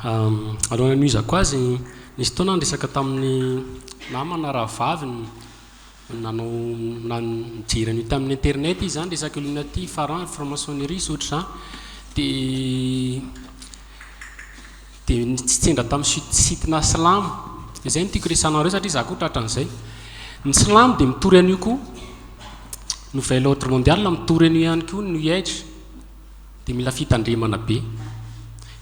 Alohan'ny hanohizako azy, nisy fotoana aho niresaka tamin'ny namana rahavavy nanao nijery an'io tamin'ny internet izy izany, resaka illuminati, pharaon, franc-maçonnerie sy ohatr'izany. Dia dia nitsendra tamin'ny site site-na silamo. Dia izay no tiako resahana anareo satria izaho koa tratran'izay. Ny silamo dia mitory an'io koa. Nouvel ordre mondial mitory an'io ihany koa, ny new age. Dia mila fitandremana be.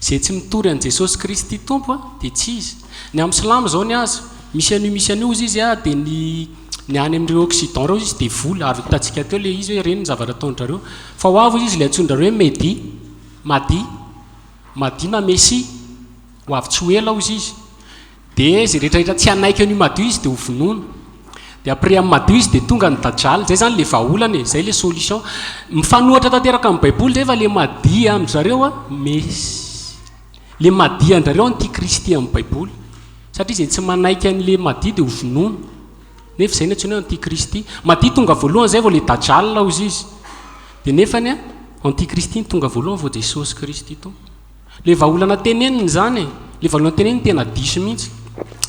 Izay tsy mitory an'i Jesosy Kristy Tompo dia tsy izy. Ny amin'ny silamo izao ny azy, misy an'io misy an'io hozy izy dia ny ny any amin'ireo occident ireo hozy izy devoly, avy hitantsika teo ilay izy hoe ireny ny zavatra ataon-drareo. Fa ho avy hozy izy ilay antsoin-drareo hoe Mehdi, Mahdi, Mahdi na Messie, ho avy tsy ho ela hozy izy. Dia izay rehetra rehetra tsy hanaiky an'io Mahdi io izy dia ho vonoina. Dia après amin'i Mahdi io izy dia tonga ny Dajjal. Izay izany ilay vahaolana e, izay ilay solution. Mifanohitra tanteraka amin'ny Baiboly izay fa ilay Mahdi amin-dry zareo a, Messie. Ilay Mahdi an-dry zareo antikristy amin'ny Baiboly. Satria izay tsy manaiky an'ilay Mahdi dia ho vonoina. Nefa izay no antsoina hoe antikristy. Mahdi tonga voalohany izay vao ilay Dajjal hozy izy. Dia nefany a, antikristy no tonga voalohany vao Jesosy Kristy Tompo. Le vahaolana teneniny izany e! Le vahaolana teneniny tena diso mihitsy.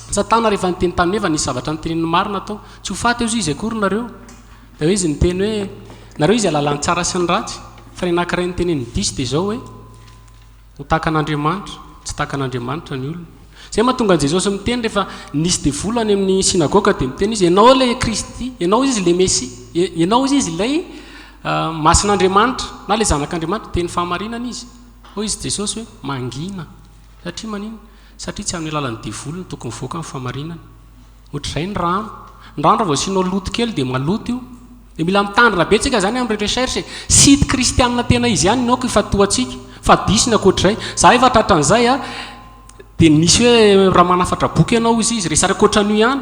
Satana rehefa niteny tamin'i Eva nisy zavatra noteneniny marina tao. Tsy ho faty ozy izy akory nareo. Dia hoe izy niteny hoe nareo izy ahalala ny tsara sy ny ratsy. Fa ny anankiray noteneniny diso dia izao hoe ho tahaka an'Andriamanitra. Tsy tahaka an'Andriamanitra ny olona. Izay mahatonga an'i Jesosy miteny rehefa nisy devoly any amin'ny synagoga dia miteny izy ianao ilay Kristy, ianao izy ilay Mesia, ianao izy ilay masin'Andriamanitra na ilay zanak'Andriamanitra. Teny fahamarinana izy. Hoy izy Jesosy hoe, Mangina. Satria maninona? Satria tsy amin'ny alalan'ny devoly no tokony mivoaka ny fahamarinana. Ohatr'izay ny rano. Ny rano raha vao asianao loto kely dia maloto io. Dia mila mitandrina be tsika izany amin'ny recherche e. Site kristianina tena izy ihany no aoka ifantohantsika. Fa diso ny ankoatr'izay. Za efa tratran'izay a, dia nisy hoe raha manafatra boky ianao hozy izy, resaka ohatran'io ihany.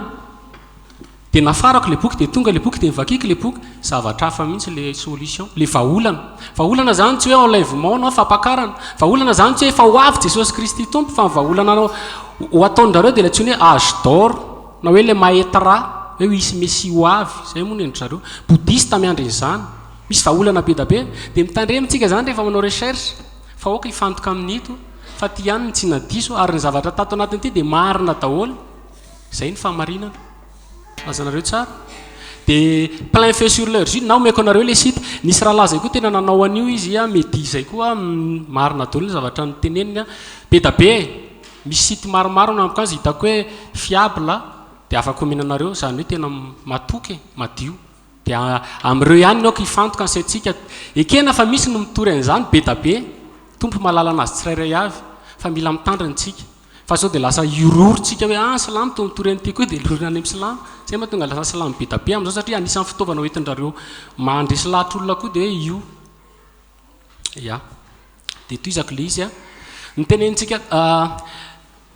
Dia nafarako ilay boky dia tonga ilay boky dia novakiko ilay boky, zavatra hafa mihitsy ilay solution, ilay vahaolana. Vahaolana izany tsy hoe enlèvement na fampakarana, vahaolana izany tsy hoe efa ho avy Jesosy Kristy Tompo fa ny vahaolana ho ataon-drareo dia ilay antsoina hoe âge d'or na hoe ilay mahetra, hoe hisy Messie ho avy, izay moa ny an-dry zareo. Bouddhiste miandry an'izany. Misy vahaolana be dia be. Dia mitandrema tsika izany rehefa manao recherche fa aoka hifantoka amin'ito fa ity ihany no tsy nadiso ary ny zavatra tato anatin'ity dia marina daholo. Izay ny fahamarinana. Lazanareo tsara. Dia plein feu sur leur jus, na omeko anareo ilay site. Nisy rahalahy izay koa tena nanao an'io izy an, Mehdi izay koa, marina daholo ny zavatra noteneniny an. Be da be e. Misy site maromaro namiko azy hitako hoe fiable dia afaka omena anareo, izany hoe tena matoky e, madio. Dia amin'ireo ihany no aoka hifantoka ny saintsika. Ekena fa misy ny mitory an'izany be da be, Tompo mahalala an'azy tsirairay avy, fa mila mitandrina isika. Fa sao dia lasa hiororo tsika hoe ah silamo toa mitory an'ity koa dia lorona any amin'ny silamo. Zay mahatonga lasa silamo be da be amin'izao satria anisan'ny fitaovana hoentin-drareo mandresy lahatra olona koa dia hoe io. Ya. Dia tohizako ilay izy a. Ny tenenintsika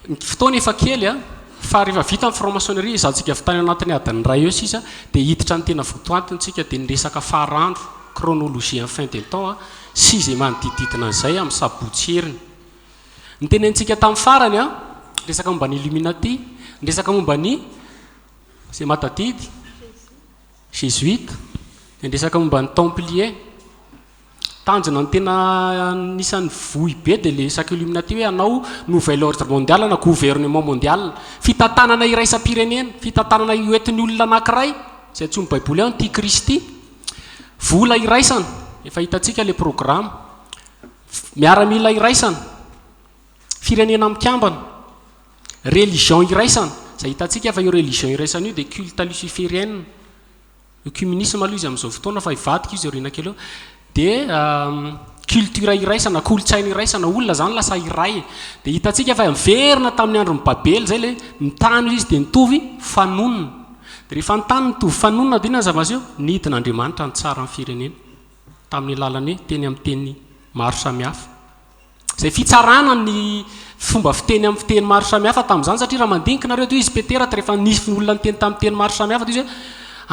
ny fotoana efa kely a, fa rehefa vita ny franc-maçonnerie, izahantsika avy tany anatin'ny adiny iray eo sisa dia hiditra ny tena votoantiny tsika dia ny resaka farandro, chronologie en fin des temps sy izay manodididina an'izay amin'ny sabotsy heriny. Notenenintsika tamin'ny farany an, resaka momba ny Illuminati, ny resaka momba ny izay mahatadidy, Jésuite, dia ny resaka momba ny Templier. Tanjona ny tena anisan'ny vohy be dia ilay resaka Illuminati hoe hanao nouvel ordre mondial na gouvernement mondial. Fitantanana iraisam-pirenena, fitantanana hoentin'ny olona anankiray, izay antsoin'ny Baiboly hoe antikristy. Vola iraisana, efa hitantsika ilay programa. Miaramila iraisana, firenena mikambana, religion iraisana, izay hitantsika fa io religion iraisana io dia culte luciferienne, œcumenisme aloha izy amin'izao fotoana fa hivadika izy aoriana kely eo, dia culture iraisana, kolontsaina iraisana, olona izany lasa iray, dia hitantsika fa miverina tamin'ny andron'i Babela izay ilay ny tany izy dia nitovy fanonona, dia rehefa ny tany nitovy fanonona dia inona ny zava-niseho? Nidina Andriamanitra nitsara ny firenena. tamin'ny alalan'ny teny amin'ny teny maro samihafa. Izay fitsarana ny fomba fiteny amin'ny fiteny maro samihafa tamin'izany satria raha mandinika nareo dia izy Petera rehefa nisy olona niteny tamin'ny teny maro samihafa dia izy hoe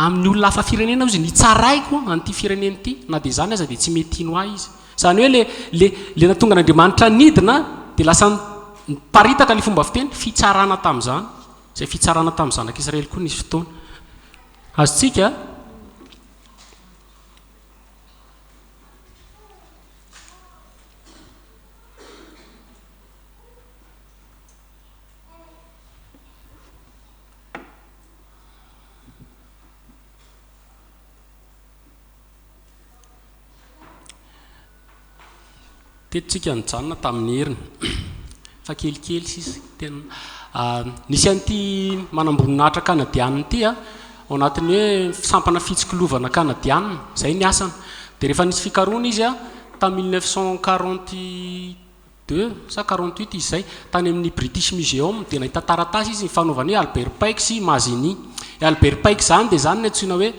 amin'ny olona hafa firenena izy nitsaraiko an'ity firenena ity na dia izany aza dia tsy mety hino ahy izy. Izany hoe le le le nahatonga an'Andriamanitra nidina dia lasa niparitaka ilay fomba fiteny fitsarana tamin'izany. Izay fitsarana tamin'ny zanak'Israely koa nisy fotoana. Azontsika Teto tsika nijanona tamin'ny heriny fa kelikely sisa tena nisy an'ity manamboninahitra kanadianina ity ao anatin'ny hoe sampana fitsikilovana kanadianina, izay ny asany. Dia rehefa nisy fikarohana izy tamin'ny 1942 sa 48 izy izay, tany amin'ny British Museum dia nahita taratasy izy nifanaovany hoe Albert Pike sy Mazzini. I Albert Pike izany dia izany no antsoina hoe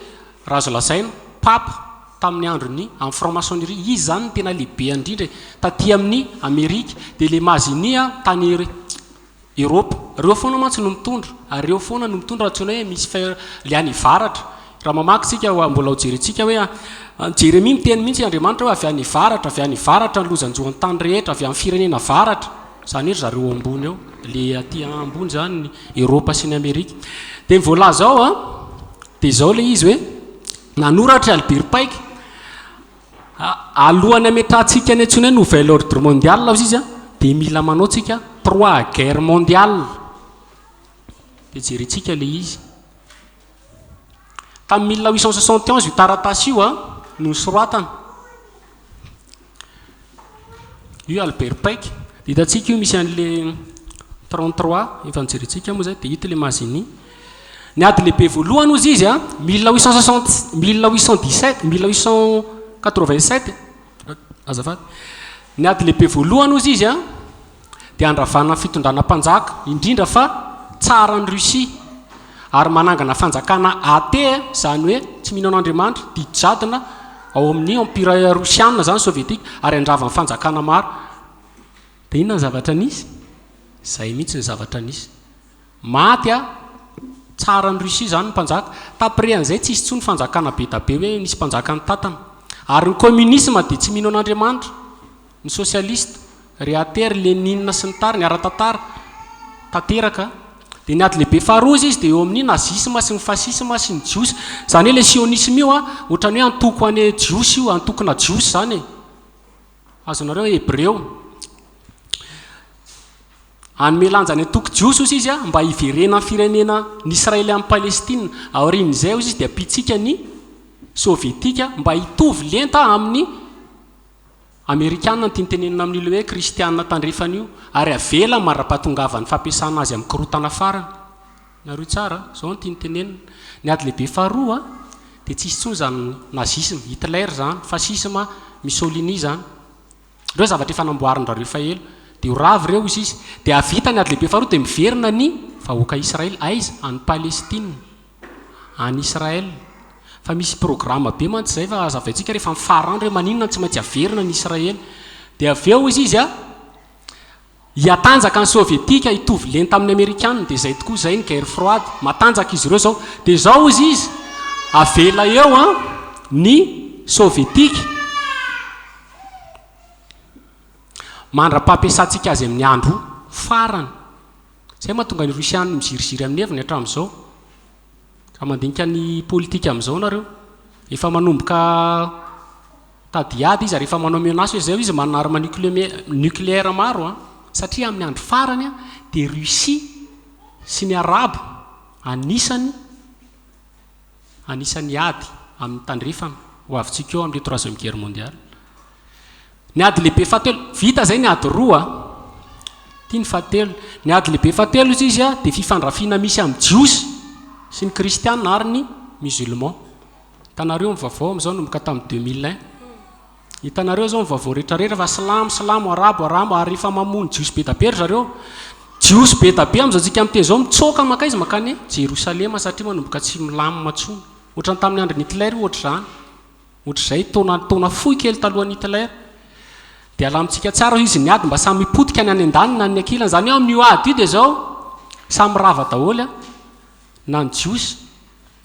Raha azo lazaina, Papa tamin'ny andron'ny amin'ny franc-maçonnerie, izy izany no tena lehibe indrindra e, taty amin'ny Amerika, dia ilay Mazzini tany Eropa. Ireo foana mantsy no mitondra, ary ireo foana no mitondra antsoina hoe hémisphère ilay any avaratra. Raha mamaky isika, mbola ho jerentsika hoe Jeremia miteny mihitsy Andriamanitra hoe avy any avaratra, avy any avaratra ny lozan-jo an-tany rehetra, avy amin'ny firenena avaratra, izany hoe ry zareo ambony eo, ilay aty ambony izany, Eropa sy ny Amerika. Dia ny voalaza ao an, Dia izao ilay izy hoe, nanoratra i Albert Pike, alohan'ny hametrahantsika ny antsoina hoe nouvel ordre mondial hozy izy, dia mila manao tsika trois guerres mondiales. Dia jerentsika ilay izy. Tamin'ny 1871 io taratasy io no nosoratana. Io Albert Pike, dia hitantsika io misy an'le 33, efa nojerentsika moa izay, dia ito le Mazzini. Ny ady lehibe voalohany hozy izy a, 1860, 1817, 1887, azafady. Ny ady lehibe voalohany hozy izy a, dia handravana ny fitondrana mpanjaka, indrindra fa tsara an'i Russie, ary manangana fanjakana athée, izany hoe tsy mino an'Andriamanitra, didy jadona, ao amin'ny Empire Rosiana izany, Sovietika, ary handrava ny fanjakana maro. Dia inona ny zavatra nisy? Izay mihitsy ny zavatra nisy. Maty a, tsara an'i Russie izany ny mpanjaka. Taprès an'izay tsisy intsony fanjakana be da be hoe nisy mpanjaka nitantana. Ary ny communisme dia tsy mino an'Andriamanitra. Ny socialiste, ry athée, ry Lénine sy ny tariny, ara-tantara, tanteraka. Dia ny ady lehibe faharoa izy izy dia eo amin'ny nazisme sy ny fascisme sy ny jiosy. Izany hoe ilay sionisme io an, ohatran'ny hoe antoko any jiosy io, antokona jiosy izany e. Azonareo hebreo. Hanome lanja ny antoko jiosy hozy izy mba hiverenan'ny firenena ny Israely any Palestina. Aorian'izay hozy izy dia ampiantsika ny sovietika mba hitovy lenta amin'ny Amerikana no tiany tenenina amin'io ilay hoe kristiana tandrefana io, ary avela mandra-pahatongavan'ny fampiasana azy amin'ny korontana farany. Nareo tsara a! Izao no tiany tenenina. Ny ady lehibe faharoa dia tsy hisy intsony izany nazisme, Hitler izany, fascisme, Mussolini izany. Ireo zavatra efa namboarin-drareo efa ela. Dia ho rava ireo hoy izy. Dia hahavita ny ady lehibe faharoa dia miverina ny vahoaka Israely. Aiza? Any Palestine. Any Israel. Fa misy programa be mantsy izay fa hazavaintsika rehefa amin'ny farandro hoe maninona no tsy maintsy averina ny Israely. Dia avy eo hozy izy a, hihatanjaka ny Sovietika hitovy lenta amin'ny Amerikana. Dia izay tokoa izay ny guerre froide. Matanjaka izy ireo izao. Dia izao hozy izy, avela eo an ny Sovietika mandra-pampiasantsika azy amin'ny andro farany. Izay mahatonga ny Rosiana miziriziry amin'ny heviny hatramin'izao. Raha mandinika ny politika amin'izao nareo, efa manomboka tady hiady izy ary efa manao menace hoe izao izy manana arme nucléaire maro an, satria amin'ny andro farany an dia Russie sy ny Arabo anisany Anisan'ny ady amin'ny tandrefana ho avintsika eo amin'ilay troisième guerre mondiale. Ny ady lehibe fahatelo, vita izay ny ady roa, ity ny fahatelo. Ny ady lehibe fahatelo izy izy dia fifandrafiana misy amin'ny jiosy sy ny kristiana ary ny musulman. Hitanareo ny vaovao amin'izao nanomboka tamin'ny 2001. Hitanareo zao ny vaovao rehetra rehetra fa silamo silamo arabo aramo ary efa mamono jiosy be da be ry zareo. Jiosy be da be amin'izao tsika miteny izao mitsoaka mankaiza mankany Jerosalema satria manomboka tsy milamina intsony. Ohatran'ny tamin'ny andron'i Hitler io ohatr'izany. Ohatr'izay taona taona fohy kely talohan'i Hitler. Dia alamintsika tsara hoy izy ny ady mba samy hipotika ny any an-daniny na ny ankilany. Izany hoe amin'io ady io dia izao samy rava daholo na ny jiosy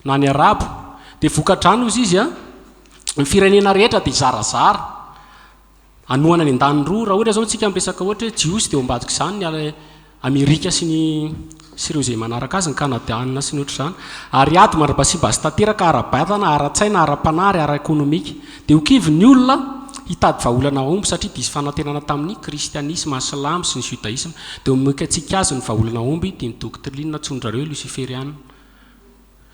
na ny arabo. Dia voka-drano hozy izy an, ny firenena rehetra dia zarazara, hanohana ny andaniny roa. Raha ohatra izao tsika miresaka ohatra hoe jiosy dia ao ambadik'izany ny Amerika sy ny sy ireo izay manaraka azy, ny Kanadiana sy ny ohatr'izany. Ary ady mandra-pahasimba azy tanteraka ara-batana, ara-tsaina, ara-panahy ary ara-ekonomika. Dia ho kivy ny olona hitady vahaolana hahomby satria diso fanantenana tamin'ny kristianisma, silamo sy ny judaisme. Dia omentsika azy ny vahaolana hahomby dia ny doctrine antsoin-drareo luciferiana.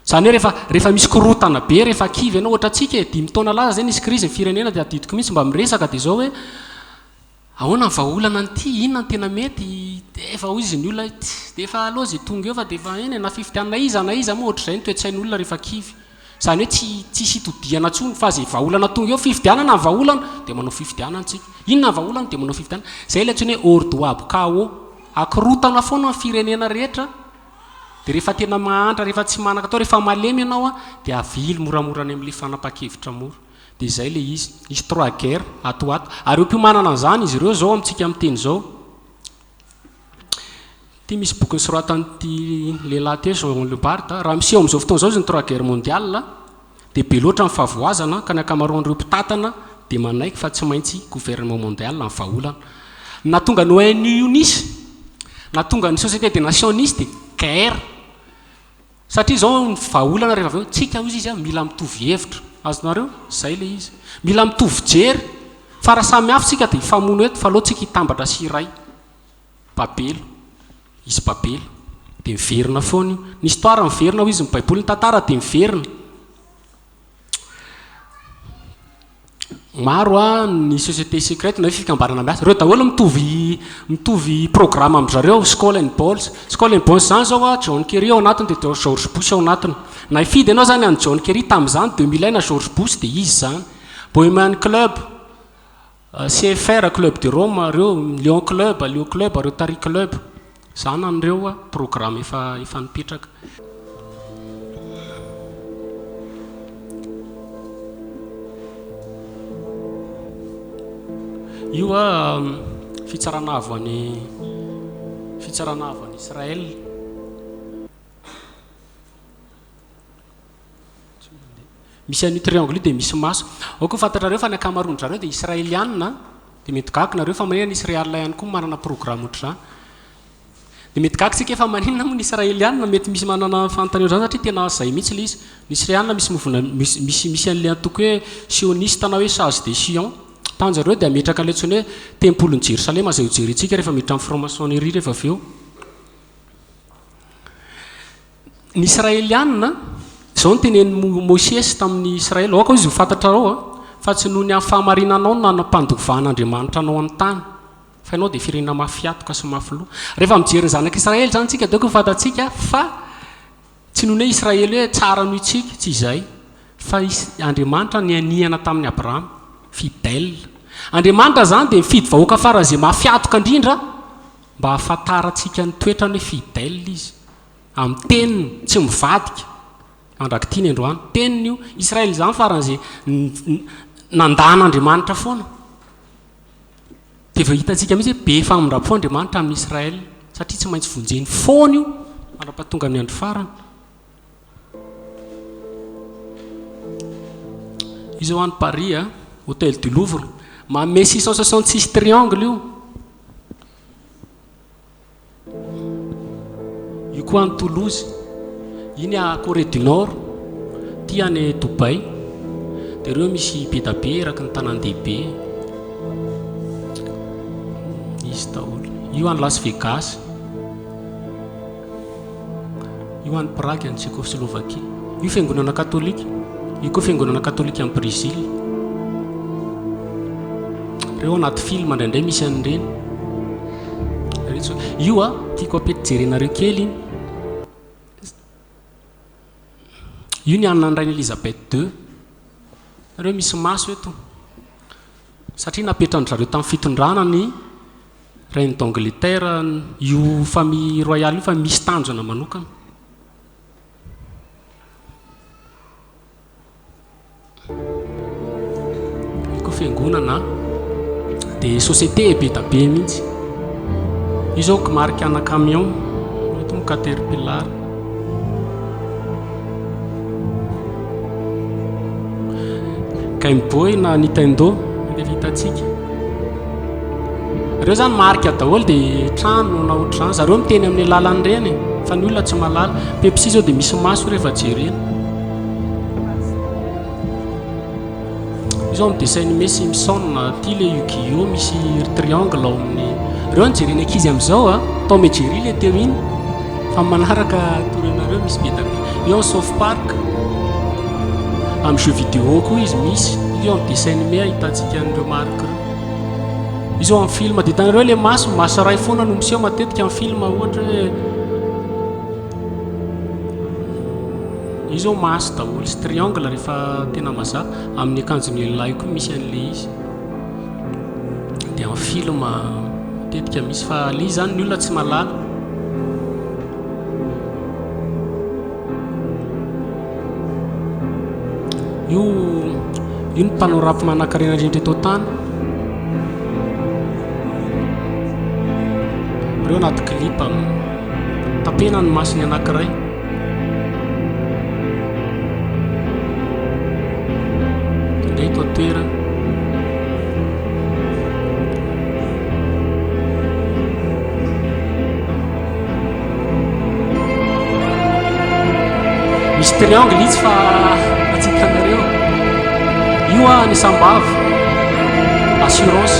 Izany hoe rehefa rehefa misy korontana be, rehefa kivy ianao, ohatra antsika e, dimy taona lasa izay nisy crise ny firenena dia adidiko mihitsy mba miresaka dia izao hoe. Ahoana ny vahaolana an'ity? Inona no tena mety? Dia efa hoy izy ny olona hoe tsia, dia efa aleo izay tonga eo fa dia efa eny e, na fifidianana iza na iza moa ohatr'izay ny toe-tsain'olona rehefa kivy. Izany hoe tsy tsisy itodihana intsony fa izay vahaolana tonga eo, fifidianana ny vahaolana, dia manao fifidianana isika. Inona ny vahaolana dia manao fifidianana. Izay ilay antsoina hoe ordo ab chaos. Akorontana foana ny firenena rehetra, dia rehefa tena mahantra, rehefa tsy manan-katao, rehefa malemy ianao dia avily moramora any amin'ilay fanapahan-kevitra mora. Dia izay ilay izy. Hisy trois guerres ato ho ato. Ary eo am-piomanana an'izany izy ireo izao amintsika miteny izao. Ity misy boky nosoratan'ity lehilahy ity, Jean Lebard. Raha miseho amin'izao fotoana izao izy ny trois guerres mondiales, dia be loatra ny fahavoazana ka ny ankamaroan'ireo mpitantana dia manaiky fa tsy maintsy gouvernement mondial ny vahaolana. Ny nahatonga ny ONU io nisy, nahatonga ny Société des Nations nisy dia guerre. Satria izao ny vahaolana rehefa avy eo, tsika hozy izy mila mitovy hevitra. Azonareo? Izay ilay izy. Mila mitovy jery. Fa raha samy hafa tsika dia hifamono eto fa aleo tsika hitambatra sy hiray. Babela. Izy Babela. Dia miverina foana io. Ny histoire miverina hoy izy, ny baiboly, ny tantara dia miverina. Maro ny société secrète na hoe fikambanana miasa. Ireo daholo mitovy mitovy programme amin-dry zareo, Skull and Bones. Skull and Bones izany izao John Kerry ao anatiny dia George Bush ao anatiny. Na hifidy ianao izany an'i John Kerry tamin'izany 2001 na George Bush dia izy izany. Bohemian Club, CFR, Club de Rome, ireo, Lion Club, Leo Club, Rotary Club. Izany an'ireo programme efa efa nipetraka. Io fitsarana avo any fitsarana avo any Israël. Misy an'io triangle io dia misy maso. Aoka ho fantatrareo fa ny ankamaroan-dry zareo dia Israelianina, dia mety gaga nareo fa maninona ny Israel ihany koa manana programme ohatr'izany. Dia mety gaga isika fa maninona moa ny Israelianina, mety misy manana fanontaniana ohatr'izany satria tena izay mihitsy ilay izy. Ny Israelianina misy movona misy misy misy an'ilay antoko hoe sioniste na hoe sage de Sion. Tanjon'ireo dia hametraka an'ilay antsoina hoe tempolin'i Jerosalema izay hojerentsika rehefa miditra amin'ny franc-maçonnerie rehefa avy eo. Ny Israelianina, izao no tenenin'i Mosesy tamin'ny Israely, Aoka izy ho fantatrareo fa tsy noho ny amin'ny fahamarinanao no nampandovan'Andriamanitra anao ny tany, fa ianao dia firenena mafy hatoka sy mafy loha. Rehefa mijery ny zanak'Israely izany isika dia aoka ho fantatsika fa tsy noho ny hoe Israely hoe tsara noho isika, tsy izay, fa Andriamanitra nianihana tamin'i Abrahama, fidèle. Andriamanitra izany dia mifidy vahoaka faran'izay mafy hatoka indrindra mba hahafantarantsika ny toetrany hoe fidèle izy. Amin'ny teniny, tsy mivadika. Mandrak'ity ny androany. Teniny io. Israël izany faran'izay nandà an'Andriamanitra foana. Dia vao hitantsika mihitsy hoe be famindram-po Andriamanitra amin'i Israël. Satria tsy maintsy vonjeny foana io mandra-pahatonga ny andro farany. Io izao any Paris, Hôtel du Louvre. Manome 666 triangle io. Io koa any Toulouse, iny a Corée du Nord, ity any Dubaï. Dia ireo misy be da be eraky ny tanàn-dehibe. Misy daholo. Io any Las Vegas. Io any Prague any Tchécoslovaquie. Io fiangonana katolika. Io koa fiangonana katolika any Brésil. Ireo anaty film indraindray misy an'ireny. Io a, tiako ampety jerenareo kely iny. Io ny an'ny Reine Elizabeth II. Nareo misy maso eto. Satria napetran-dry zareo tamin'ny fitondrana ny Reine d'Angleterre io famille royale io fa misy tanjona manokana. Io koa fiangonana dia société be da be mihitsy. Io zao marque ana camion, eto moa caterpillar. Game Boy na Nintendo efa hitantsika. Ireo zany marika daholo dia trano na ohatr'izany. Zareo miteny amin'ny alalan'ireny e, fa ny olona tsy mahalala. Pepsi zao dia misy maso rehefa jerena. Io zao amin'ny dessin animé Simpson, ity le Yu-Gi-Oh misy triangle ao amin'ny. Ireo no jeren'ny ankizy amin'izao a. Tom et Jerry le teo iny. Fa amin'ny manaraka atoro anareo misy be dia be. Io amin'ny South Park. Amin'ny jeu vidéo koa izy misy. Io amin'ny dessin animé ahitantsika an'ireo marika ireo. Io zao amin'ny film dia hitanareo ilay maso, maso iray foana no miseho matetika amin'ny film ohatra hoe io zao maso daholo sy triangle rehefa tena mazava. Amin'ny akanjon'ny lehilahy koa misy an'ilay izy. Dia amin'ny film matetika misy fa ilay izy zany ny olona tsy mahalala. Io io ny mpanao rap manankarena indrindra eto an-tany. Ireo anaty clip tapena ny masony anankiray. Indray eto an-toerana. Misy triangle izy fa tsy hitanareo. Io ah any Sambava. Assurance.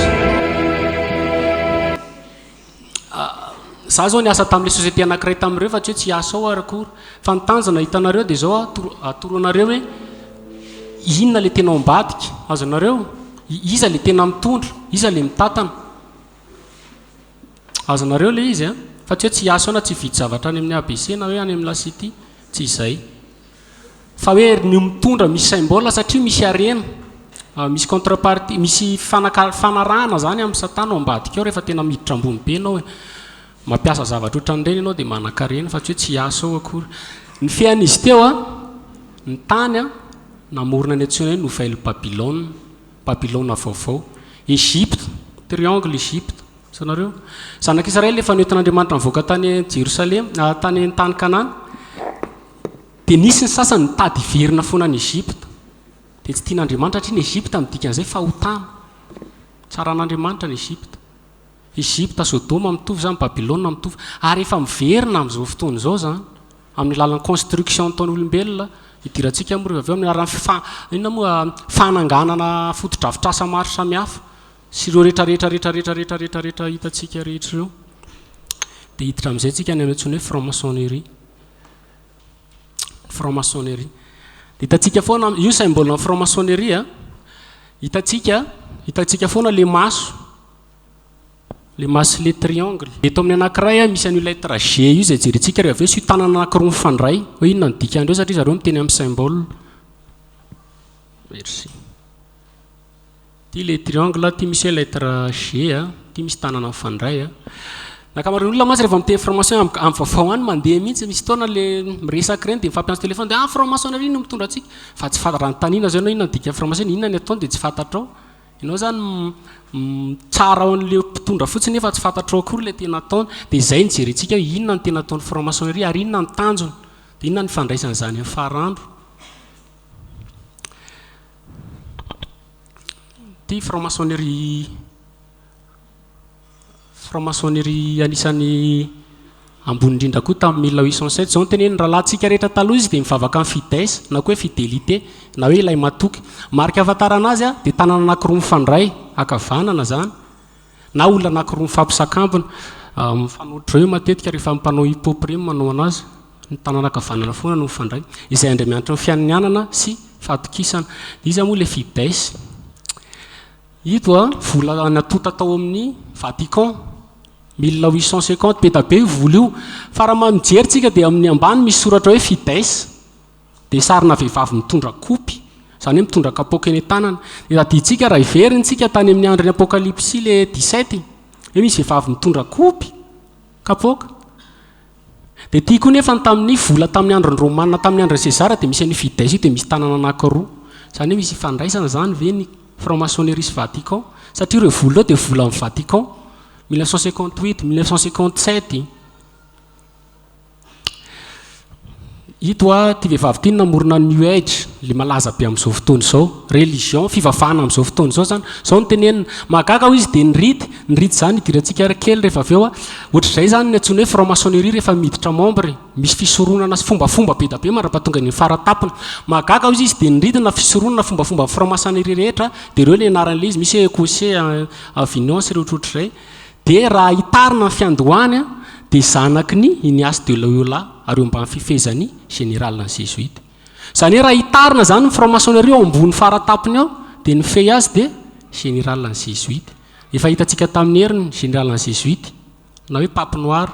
Za zao niasa tamin'ilay société anankiray tamin'ireo fa tsy hoe tsy hiasa ao ary akory. Fa ny tanjona hitanareo dia izao atoro anareo hoe inona ilay tena ao ambadika. Azonareo? Iza ilay tena mitondra? Iza ilay mitantana? Azonareo ilay izy an! Fa tsy hoe tsy hiasa ao na tsy hividy zavatra any amin'ny ABC na hoe any amin'ny La City. Tsy izay. Fa hoe ny mitondra misy symbole satria misy harena. Misy contrepartie, misy fanaka- fanarahana izany amin'i Satana ao ambadika ao rehefa tena miditra ambony be ianao e. Mampiasa zavatra ohatran'ireny ianao dia manan-karena fa tsy hoe tsy hiasa ao akory. Ny fean'izy teo an, ny tany an, namorona ny antsoina hoe Nouvelle Babylone. Babylona Vaovao. Egypte, triangle Egypte. Hitanareo? Zanak'Israely efa nentin'Andriamanitra nivoaka tany Jerosalema, tany tany Kanana. Dia nisy ny sasany nitady hiverina foana any Egypte. Dia tsy tian'Andriamanitra satria ny Egypte midika an'izay fahotana. Tsaran'Andriamanitra ny Egypte. Egypte, Sodoma mitovy izany, Babylona mitovy. Ary efa miverina amin'izao fotoana izao izany. Amin'ny alalan'ny construction ataon'olombelona, idirantsika moa rehefa avy eo amin'ny alalan'ny fifa, inona moa, fananganana fotodrafitrasa maro samihafa sy ireo rehetra rehetra rehetra rehetra rehetra rehetra rehetra hitantsika rehetra ireo. Dia hiditra amin'izay tsika any amin'ny antsoina hoe franc-maçonnerie. Franc-maçonnerie. Dia hitantsika foana, io symbole-n'ny franc-maçonnerie a, hitantsika, hitantsika foana ilay maso. Le maso sy le triangle. Eto amin'ny anankiray misy an'io lettre G io izay jerentsika rehefa avy eo sy io tanana anankiroa mifandray. Hoe inona no dikan'ireo satria zareo miteny amin'ny symbole. Merci. Ity le triangle, ity misy hoe lettre G, ity misy tanana mifandray. Ny ankamaroan'ny olona mantsy rehefa miteny franc-maçon amin'ny vaovao any mandeha mihitsy, misy fotoana le miresaka ireny dia mifampiantso téléphone dia ah franc-maçonnerie no mitondra antsika. Fa tsy fantatra, raha anontaniana zao ianao inona no dikan'ny franc-maçon, inona ny ataony dia tsy fantatrao. Ianao izany mitsara ao an'ilay mpitondra fotsiny nefa tsy fantatrao akory ilay tena ataony. Dia izay no jerentsika hoe inona no tena ataon'ny franc-maçonnerie ary inona ny tanjony. Dia inona ny ifandraisan'izany amin'ny farandro. Ity franc-maçonnerie Franc-maçonnerie anisan'ny ambony indrindra koa tamin'ny 1807. Izao no teneniny, Rahalahintsika rehetra taloha izy dia mivavaka amin'ny fides na koa hoe fidélité na hoe ilay matoky. Marika ahafantarana azy dia tanana anankiroa mifandray, ankavanana izany, na olona anankiroa mifampisakambina. Mifanohitra eo matetika rehefa mpanao hip hop ireny manao anazy, ny tanana ankavanana foana no mifandray. Izay Andriamianitry ny fianianana sy fahatokisana. Iza moa ilay fides? Ito a, vola natonta tao amin'ny Vatican, 1850, be da be io vola io. Fa raha mijery tsika dia amin'ny ambany misy soratra hoe Fides, dia sarina vehivavy mitondra kopy, izany hoe mitondra kapoaka eny an-tanana. Dia tadidintsika raha hiverina tsika tany amin'ny andron'ny Apokalypsy le 17, hoe misy vehivavy mitondra kopy, kapoaka. Dia ity koa nefa ny tamin'ny vola tamin'ny andron'ny Romana tamin'ny andron'i Sezara dia misy an'io Fides io dia misy tanana anankiroa. Izany hoe misy ifandraisana izany ve ny franc-maçonnerie sy Vatican? Satria ireo vola ireo dia volan'ny Vatican. 1958, 1957. Ito a, ity vehivavy ity no namorona ny New Age, ilay malaza be amin'izao fotoana izao. Religion, fivavahana amin'izao fotoana izao izany. Izao no tenenina. Mahagaga hoy izy dia ny rite, ny rite izany idirantsika ary kely rehefa avy eo a. Ohatr'izay izany ny antsoina hoe franc-maçonnerie rehefa miditra membre e. Misy fisoronana sy fombafomba be dia be mandra-pahatonga any amin'ny fara-tampony. Mahagaga hoy izy dia ny rite na fisoronana fombafomba franc-maçonnerie rehetra dia ireo ilay anaran'ilay izy, misy hoe Écossais, Avignon sy ireo ohatrohatr'izay. Dia raha hitarina ny fiandohany dia zanaky ny Ignace de Loyola ary eo ambany fifehezan'ny Général ny Jésuite. Izany hoe raha hitarina izany ny franc-maçonnerie ao ambony faratampony ao dia ny mifehy azy dia Général ny Jésuite. Efa hitantsika tamin'ny heriny, général ny Jésuite, na hoe Pape Noir.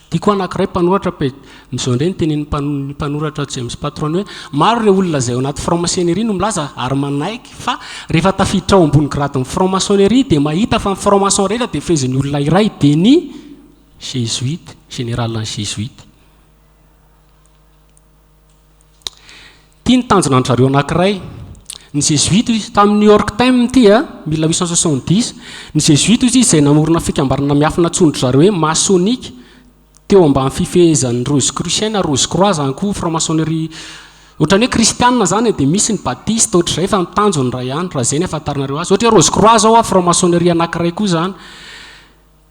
Ity koa anankiray mpanoratra pe, amin'izao indray ny tenenin'ny ny mpanoratra James Patron hoe, maro ireo olona izay ao anaty franc-maçonnerie no milaza ary manaiky fa rehefa tafiditra ao ambony gradin'ny franc-maçonnerie dia mahita fa ny franc-maçon rehetra dia fehezin'ny olona iray dia ny Jésuite, général ny Jésuite. Ity ny tanjona an-dry zareo anankiray. Ny Zezoita hoy izy, tamin'ny New York Times ity a, 1870, ny Zezoita hoy izy izay namorona fikambanana miafina antsoin-dry zareo hoe masônika, teo ambany fifehezan'ny Rosicruciens na Rose-Croix izany koa franc-maçonnerie, ohatran'ny hoe kristianina izany e, dia misy ny batista ohatr'izay fa ny tanjony iray ihany, raha izay ny ahafantaranareo azy. Ohatra hoe Rose-Croix izao a, franc-maçonnerie anankiray koa izany.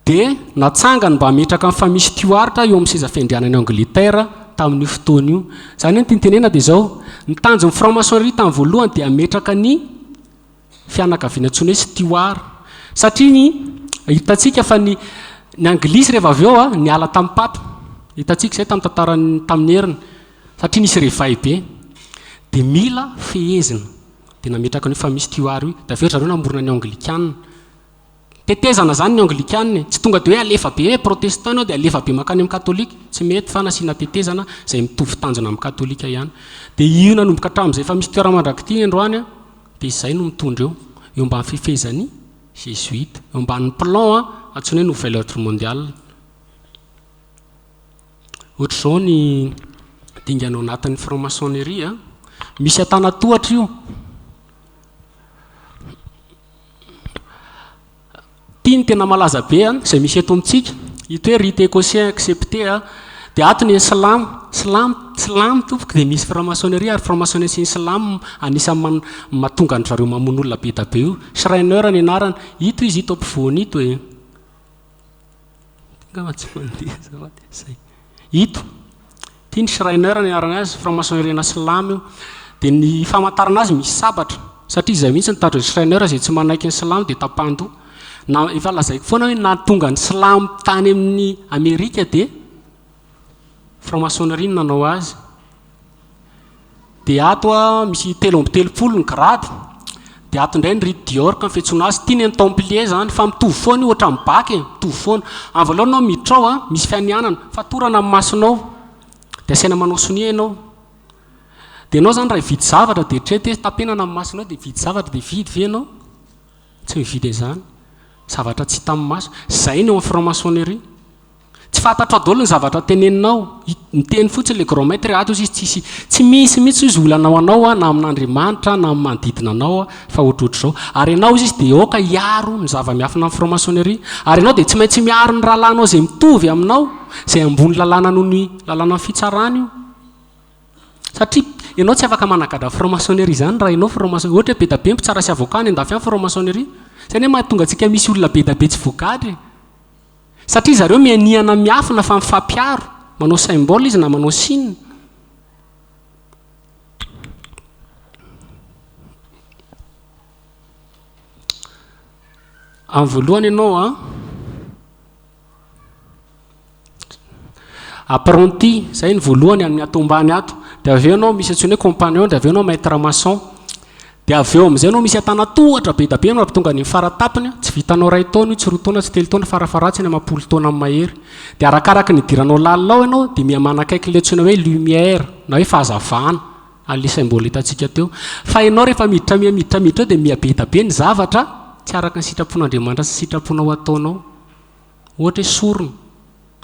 Dia natsangany mba hametraka ny famille Stuart eo amin'ny seza fiandrianan'i Angletera tamin'io fotoana io. Izany hoe ny tiany tenenina dia izao, ny tanjon'ny franc-maçonnerie tamin'ny voalohany dia hametraka ny fianakaviana antsoina hoe Stuart. Satria ny, hitantsika fa ny, ny Anglisy rehefa avy eo niala tamin'ny Papa. Hitantsika izay tamin'ny tantaran'ny, tamin'ny heriny. Satria nisy réveil be. Dia mila fehezina. Dia nametraka an'io famille Stuart io. Dia avy eo ry zareo namorona ny Anglikana. Tetezana zany ny anglikana e! Tsy tonga de hoe alefa be hoe protestant enao de alefa be mankany amin'ny katolika, tsy mety fa nasiana tetezana izay mitovy tanjona amin'ny katolika ihany. De io nanomboka hatramin'izay efa misy toera-mandrak'ity ny androany an, de izay no mitondra eo, eo ambany fifehezan'ny jesuite, eo ambanin'ny plan an, antsoina hoe nouvel ordre mondial. Ohatr'izao ny dingana ao anatin'ny franc-maçonnerie an, misy antanatohatra io. Ity no tena malaza be an, izay misy eto amintsika, ito hoe rite écossais accepté an, dia ato ny silamo, silamo, silamo tompoko dia misy franc-maçonnerie ary franc-maçonnerie sy ny silamo anisan'ny man- mahatonga an-dry zareo mamono olona be dia be io, Schreiner ny anarany, ito izy ito ampovoany ito e. Angamba tsy mandeha azafady. Zay. Ito. Ity ny Schreiner ny anarany azy, franc-maçonnerie-na silamo io. Dia ny famantarana azy misy sabatra. Satria izay mihitsy ny tanjon'ny Schreiner izay tsy manaiky ny silamo dia tapahan-doha. Na efa lazaiko foana hoe nahatonga ny silamo tany amin'ny Amerika dia franc-maçonnerie no nanao azy. Dia ato misy 33 ny grady, dia ato indray ny rite d'York ny fiantsoana azy, ity ny an'ny Templier izany, fa mitovy foana io ohatran'ny bac e, mitovy foana. Amin'ny voalohany ianao miditra ao an, misy fianianana, fatorana ny masonao, dia asaina manao sonia ianao. Dia ianao izany raha hividy zavatra dia eritrereto hoe tapenana ny masonao dia hividy zavatra dia hividy ve ianao? Tsy mividy an'izany. Zavatra tsy hita amin'ny maso. Izay ny eo amin'ny franc-maçonnerie. Tsy fantatrao daholo ny zavatra teneninao, miteny fotsiny le grand maitre ato izy tsisy tsy misy mihitsy izy olana ho anao na amin'Andriamanitra na amin'ny manodidina anao fa ohatrohatr'izao. Ary ianao izy dia aoka hiaro ny zava-miafina amin'ny franc-maçonnerie. Ary ianao dia tsy maintsy miaro ny rahalahinao izay mitovy aminao, izay ambony lalàna noho ny lalànan'ny fitsarana io. Satria ianao tsy afaka managadra franc-maçonnerie izany raha ianao franc-maçon, ohatra hoe be dia be ny mpitsara sy avocat any an-dafy any franc-maçonnerie. Izay anie mahatonga antsika misy olona be dia be tsy voagadra e. Satria zareo mianihana miafina fa mifampiaro, manao symbole izy na manao signe. Amin'ny voalohany ianao an, apprenti, izay ny voalohany amin'ny ato ambany ato, dia avy eo ianao misy antsoina hoe compagnon, dia avy eo ianao maître maçon. Dia avy eo amin'izay ianao misy antanatohatra be dia be mahatonga any amin'ny fara-tampony, tsy vitanao iray taona io, tsy roa taona, tsy telo taona, farafaharatsiny amam-polo taona mahery. Dia arakaraky ny idiranao lalina ao ianao dia miha manakaiky ilay antsoina hoe lumière na hoe fahazavana, an'ilay symbole hitantsika teo. Fa ianao rehefa miditra miha miditra miditra ao dia miha be dia be ny zavatra tsy araka ny sitrapon'Andriamanitra sy sitraponao ataonao. Ohatra hoe sorona.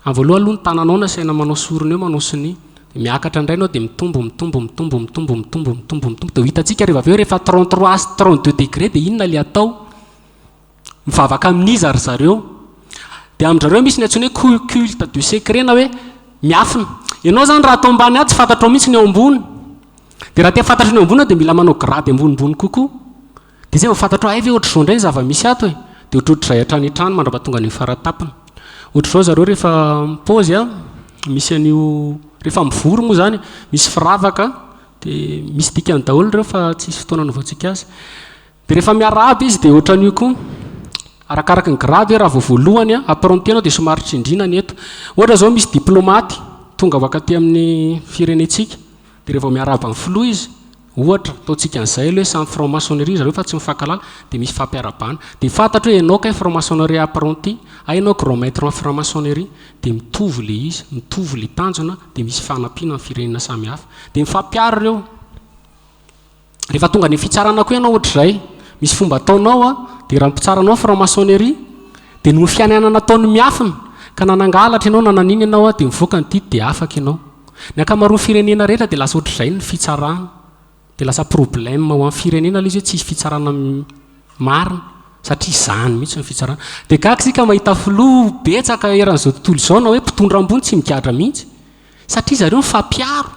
Amin'ny voalohany aloha ny tananao no asaina manao sorona eo, manao sonia. Dia miakatra indray ianao dia mitombo, mitombo, mitombo, mitombo, mitombo, mitombo, mitombo. Dia ho hitantsika rehefa avy eo rehefa 33 sy 32 degré dia inona ilay atao? Mivavaka amin'iza ry zareo? Dia amin-dry zareo misy ny antsoina hoe culte du secret na hoe miafina. Ianao izany raha atao ambany ato tsy fantatrao mihitsy ny ao ambony. Dia raha te hahafantatry ny ao ambony ianao dia mila manao grade ambonimbony kokoa. Dia izay vao fantatrao, hay ve ohatr'izao indray ny zava-misy ato e! Dia ohatrohatr'izay hatrany hatrany mandra-pahatonga any amin'ny fara-tampony. Ohatr'izao zareo rehefa mipaozy an, misy an'io, rehefa mivory moa izany, misy firavaka, dia misy dikany daholo ireo fa tsisy fotoana anaovantsika azy. Dia rehefa miarahaba izy dia ohatran'io koa, arakaraky ny grade hoe raha vao voalohany an, apprenti ianao dia somary tsindriana ny eto. Ohatra izao misy diplaomaty tonga avy akaty amin'ny firenentsika, dia rehefa vao miarahaba ny filoha izy, Ohatra, ataontsika an'izay aloha hoe samy franc-maçonnerie zareo fa tsy mifankahalala, dia misy fampiarahabana. Dia fantatro hoe ianao kay franc-maçonnerie apprenti, hay ianao grand maître en franc-maçonnerie. Dia mitovy ilay izy, mitovy ilay tanjona, dia misy fanampiana amin'ny firenena samihafa. Dia mifampiaro ireo. Rehefa tonga any amin'ny fitsarana koa ianao ohatr'izay, misy fomba ataonao an, dia raha ny mpitsara anao franc-maçonnerie, dia noho ny fianianana ataony miafina, ka na nangalatra ianao na naninona ianao an, dia mivoaka ny didy dia afaka ianao. Ny ankamaroan'ny firenena rehetra dia lasa ohatr'izay ny fitsarana. Dia lasa problème ho an'ny firenena ilay izy hoe tsisy fitsarana marina satria izany mihitsy ny fitsarana. Dia gaga isika mahita filoha betsaka eran'izao tontolo izao na hoe mpitondra ambony tsy migadra mihitsy satria zareo mifampiaro.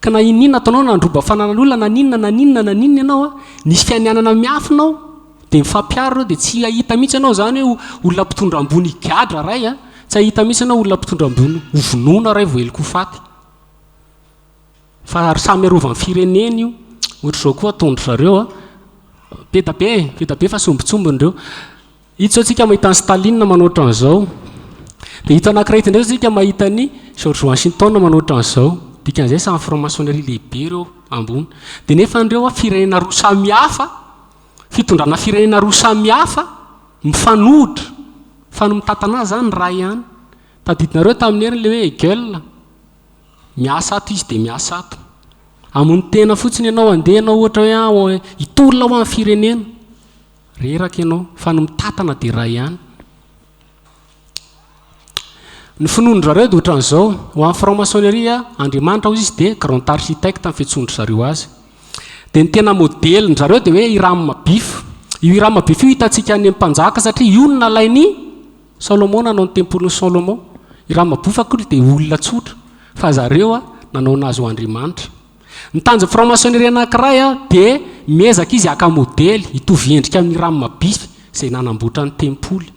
Ka na inona ataonao na handroba fananan'olona na n'inona na n'inona na n'inona ianao an, nisy fianianana miafina ao dia mifampiaro ireo dia tsy hahita mihitsy ianao izany hoe olona mpitondra ambony higadra ray an, tsy hahita mihitsy ianao olona mpitondra ambony hovonoina ray voaheloka ho faty. Fa ary samy arovan'ny firenena io. Ohatr'izao koa ataon-dry zareo an. Be da be e, be da be fa sombintsombiny ireo. Ito izao tsika mahita an'i Staline manao ohatran'izao. Dia ito anankiray ito indray izao tsika mahita an'i George Washington manao ohatran'izao. Dikan'izay samy franc-maçonnerie lehibe ireo ambony. Dia nefa ireo an, firenena roa samihafa, fitondrana firenena roa samihafa, mifanohitra. Fa ny mitantana azy izany iray ihany. Tadidinareo tamin'ny heriny ilay hoe Hegel? Miasa ato izy dia miasa ato. Hamono tena fotsiny ianao, handeha ianao ohatra hoe hitolona ho an'ny firenena. Reraka ianao, fa ny mitantana dia iray ihany. Ny finoan-dry zareo dia ohatran'izao, ho an'ny franc-maçonnerie, Andriamanitra hozy izy dia grand architecte ny fiantsoan-dry zareo azy. Dia ny tena modelin-dry zareo dia hoe Hiram Abif. Io Hiram Abif io hitantsika any amin'ny mpanjaka satria io no nalain'i Solomona nanao ny tempolin'i Solomon. Hiram Abif akory dia olona tsotra, fa zareo nanao an'azy ho andriamanitra. Ny tanjon'ny franc-maçonnerie anankiray dia miezaka izy haka modely hitovy endrika amin'i Hiram Abif izay nanamboatra ny tempoly.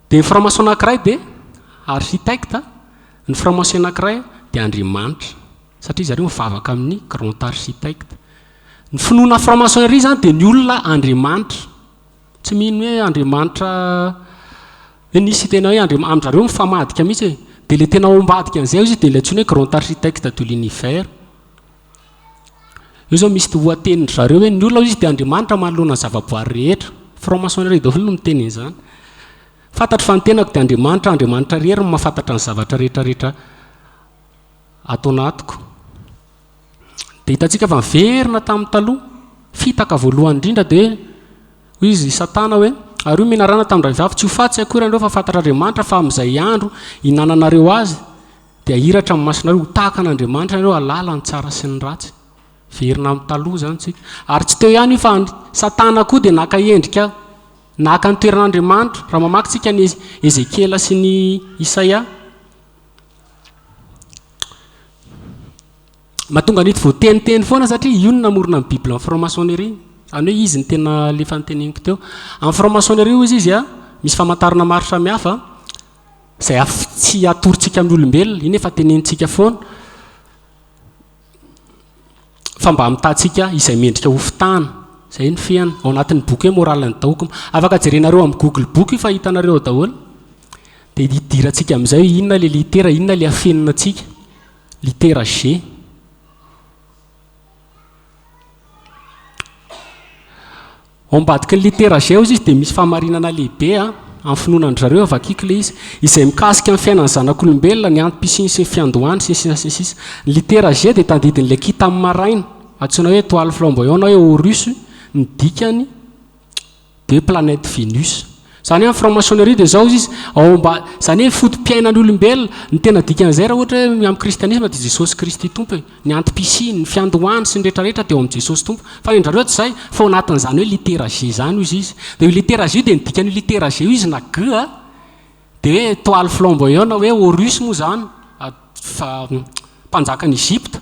Dia ny franc-maçon anankiray dia architecte, ny franc-maçon anankiray dia andriamanitra, satria zareo mivavaka amin'ny grand architecte. Ny finoana franc-maçonnerie izany dia ny olona andriamanitra. Tsy mino hoe Andriamanitra hoe nisy tena hoe Andriamanitra, amin-dry zareo mifamadika mihitsy e. Dia ilay tena ao ambadika an'izay hozy dia ilay antsoina hoe grand architecte de l'univers. Io izao misy oha-tenin-dry zareo hoe ny olona hozy dia Andriamanitra manoloana ny zavaboary rehetra. Franc-maçonnerie daholo no miteny an'izany. Fantatro fa ny tenako dia Andriamanitra, Andriamanitra irery no mahafantatra ny zavatra rehetra rehetra ato anatiko. Dia hitantsika fa miverina tamin'ny taloha, fitaka voalohany indrindra dia hoy izy i Satana hoe, ary hoy menarana tamin-dravehivavy, tsy ho faty tsy akory ianareo fa fantatr'Andriamanitra fa amin'izay andro hinananareo azy dia hahiratra ny masonareo, ho tahaka an'Andriamanitra ianareo hahalala ny tsara sy ny ratsy. Miverina amin'ny taloha izany isika. Ary tsy teo ihany io fa Satana koa dia naka endrika, naka ny toeran'Andriamanitra. Raha mamaky tsika ny Ezekiela sy ny Isaia. Mahatonga an'ito voateniteny foana satria io no namorona ny Bible amin'ny franc-maçonnerie. Izany hoe izy no tena le efa noteneniko teo. Amin'ny franc-maçonnerie hozy izy a, misy famantarana maro samihafa izay tsy atorontsika amin'ny olombelona, iny efa tenenintsika foana. Fa mba hamitahantsika izay mendrika ho fitahana. Izay no fehiny. Ao anatin'ny boky hoe Morale and Dogme. Afaka jerenareo amin'ny Google boky io fa hitanareo ao daholo. Dia hidirantsika amin'izay hoe inona ilay litera, inona ilay afenina antsika. Litera G. Ao ambadiky ny litera G hozy izy dia misy fahamarinana lehibe a, amin'ny finoana an-dry zareo, vakiko ilay izy, izay mikasika ny fiainan'ny zanak'olombelona, ny antom-pisiany sy ny fiandohany, sy ny sisa sy ny sisa. Ny litera G dia tadidin'ilay kintan'ny maraina, antsoina hoe étoile flamboyant na hoe Horus, ny dikany dia hoe planète Vénus. Izany hoe amin'ny franc-maçonnerie dia izao izy, ao amba, izany hoe foto-piainan'ny olombelona, ny tena dikan'izay raha ohatra hoe amin'ny kristianisma dia Jesosy Kristy Tompo e. Ny antom-pisiany, ny fiandohany sy ny rehetra rehetra dia ao amin'i Jesosy Tompo. Fa ny an-dRareo tsy izay, fa ao anatin'izany hoe litera G izany hozy izy. Dia io litera G io dia ny dikan'io litera G io izy na G a, dia hoe étoile flamboyant na hoe Horus moa izany, mpanjakan'i Egypte.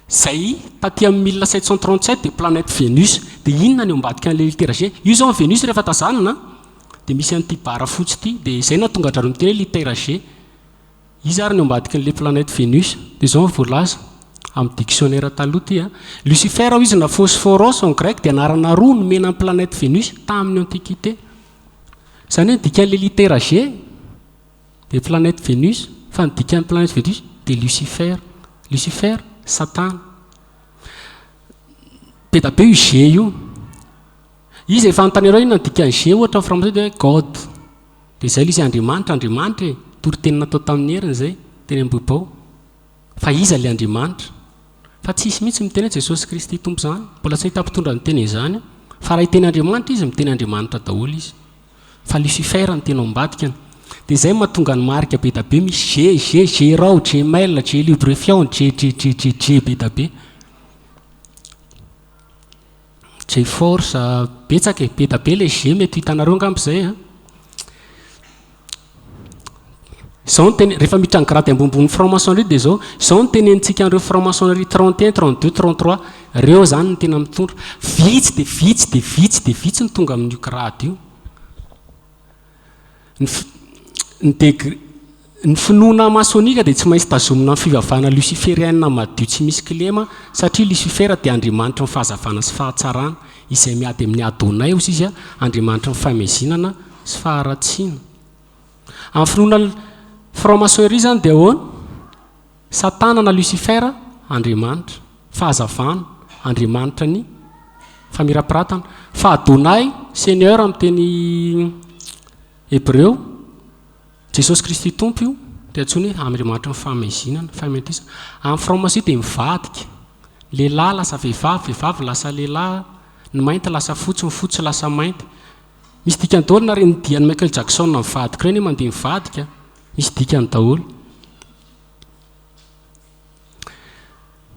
Izay taty amin'ny 1737 dia planète Vénus. Dia inona ny ao ambadika an'ilay litera G? Io izao ny Vénus rehefa tazanina dia misy an'ity barre fotsy ity. Dia izay no nahatonga an-dRareo miteny hoe litera G. Iza ary ny ao ambadikin'ilay planète Vénus? Dia izao no voalaza amin'ny dictionnaire taloha ity a. Lucifer hoy izy na Phosphoros en grec dia anarana roa nomena ny planète Vénus tamin'ny antiquité. Izany hoe ny dikan'ilay litera G dia planète Vénus, fa ny dikan'ny planète Vénus dia Lucifer. Lucifer, Satana. Be da be io G io. Izy efa anontanianareo inona ny dikan'ny G ohatra amin'ny franc-maçon dia hoe God. Dia izay ilay izy Andriamanitra, Andriamanitra e. Toriteny natao tamin'ny heriny izay, teny Ambohibao. Fa iza ilay Andriamanitra? Fa tsisy mihitsy miteny hoe Jesosy Kristy Tompo izany. Mbola tsy nahita mpitondra niteny an'izany aho. Fa raha hiteny Andriamanitra izy, miteny Andriamanitra daholo izy. Fa Lucifer no tena ao ambadikany. Dia izay no mahatonga ny marika be da be misy G, G, G-Raw, Gmail, G lubrifiant, G, G, G, G, G be da be. G-force, betsaka e, be da be ilay G mety ho hitanareo angamba izay an. Izao no tene, rehefa miditra ny grade ambonimbony franc-maçonnerie dia izao, izao no tenenintsika an'ireo franc-maçonnerie 31, 32, 33, ireo izany no tena mitondra. Vitsy dia vitsy dia vitsy dia vitsy no tonga amin'io grade io. Ny ny degré, ny finoana masonika dia tsy maintsy tazomina amin'ny fivavahana luciferienne madio tsy misy kilema satria Lucifer dia andriamanitry ny fahazavana sy fahatsarana, izay miady amin'ny Adonai hozy izy, andriamanitry ny fahamezinana sy faharatsiana. Amin'ny finoana franc-maçonnerie izany dia ahoana? Satana na Lucifer, Andriamanitra. Fahazavana, Andriamanitra ny famirapiratana. Fa Adonai, Seigneur amin'ny teny hebreo, Jesosy Kristy Tompo io, dia antsoiny hoe Andriamanitry ny fahamezinana, fahamentesana. Amin'ny franc-maçonnerie dia mivadika. Lehilahy lasa vehivavy, vehivavy lasa lehilahy, ny mainty lasa fotsy, ny fotsy lasa mainty. Misy dikany daholo na ireny dian'i Michael Jackson mivadika ireny mandeha mivadika, misy dikany daholo.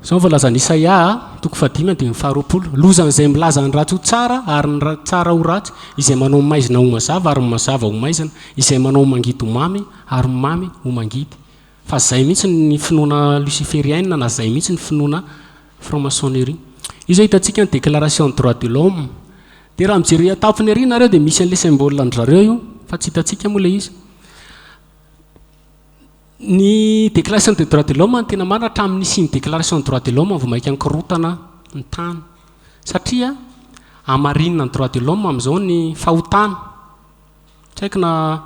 Izao no voalazan'i Isaia, toko fahadimy andininy faharoapolo, Lozan'izay milaza ny ratsy ho tsara ary ny tsara ho ratsy, izay manao ny maizina ho mazava ary ny mazava ho maizina, izay manao ny mangidy ho mamy ary ny mamy ho mangidy. Fa izay mihitsy ny finoana luciferienne na izay mihitsy ny finoana franc-maçonnerie. Io izao hitantsika ny déclaration des droits de l'homme. Dia raha mijery eo an-tampony ery nareo dia misy an'ilay symbole an-dry zareo io, fa tsy hitantsika moa ilay izy. Ny déclaration des droits de l'homme no tena marina, hatramin'ny nisian'ny déclaration des droits de l'homme vao mainka nikorotana ny tany. Satria hamarinina ny droits de l'homme amin'izao ny fahotana. Tsy haiko na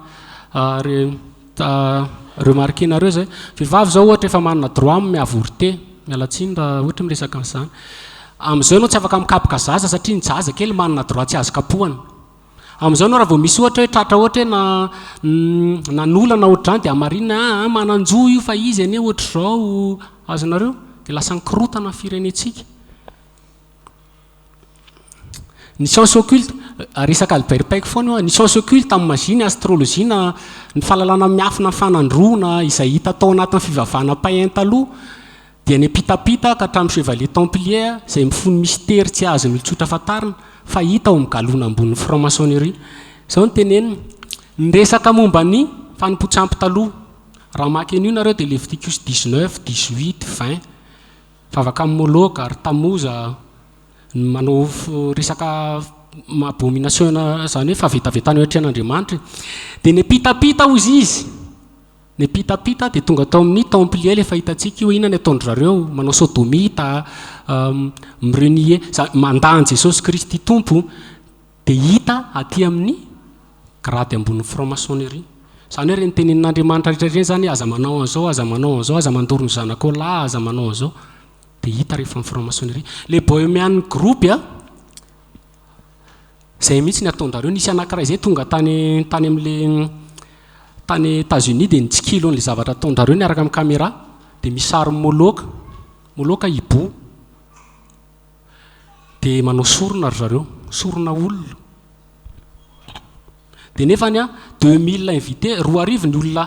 remarquer-nareo izay. Vehivavy izao ohatra efa manana droit amin'ny mi-avorter. Miala tsiny raha ohatra miresaka an'izany. Amin'izao ianao tsy afaka mikapoka zaza satria ny zaza kely manana droit tsy azo kapohana. Amin'izao ianao raha vao misy ohatra hoe tratra ohatra hoe na nanolana ohatr'izany dia hamarinina hoe aa manan-jo io fa izy anie ohatr'izao. Azonareo? Dia lasa nikorotana ny firenentsika. Ny science occulte, resaka Albert Pike foana io an, ny science occulte amin'ny magie, ny astrologie na ny fahalalana miafina ny fanandroana izay hita tao anatin'ny fivavahana païen taloha dia niampitampita ka hatramin'ny chevalier templier izay mifono mistery tsy azon'ny olon-tsotra fantarina fa hita ao amin'ny galona ambonin'ny franc-maçonnerie. Izao no teneniny, ny resaka momba ny fanompoan-tsampy taloha, raha maka an'io nareo dia Leviticus 19, 18, 20, vavaka amin'i Moloka ary Tamoza, ny manao resaka abomination izany hoe fahavetavetana eo atrehan'Andriamanitra e. Dia niampitampita hozy izy, niampitampita dia tonga tao amin'ny templier ilay efa hitantsika io, inona ny ataon-dry zareo, manao sodomita, mi-renier, mandà an'i Jesosy Kristy Tompo, dia hita aty amin'ny grade ambonin'ny franc-maçonnerie. Izany hoe ireny tenenin'Andriamanitra rehetra ireny izany hoe aza manao an'izao, aza manao an'izao, aza mandoro ny zanakao lahy, aza manao an'izao. Dia hita rehefa ny franc-maçonnerie. Le bohemian group a, zay mihitsy ny ataon-drareo. Nisy anankiray zay tonga tany tany amin'le tany Etats-Unis dia nitsikilo an'le zavatra ataon-drareo niaraka amin'ny caméra. Dia misy sarin'i Moloka, Moloka hiboho. Dia manao sorona ry zareo, sorona olona. Dia nefany an, 2000 invités, 2000 ny olona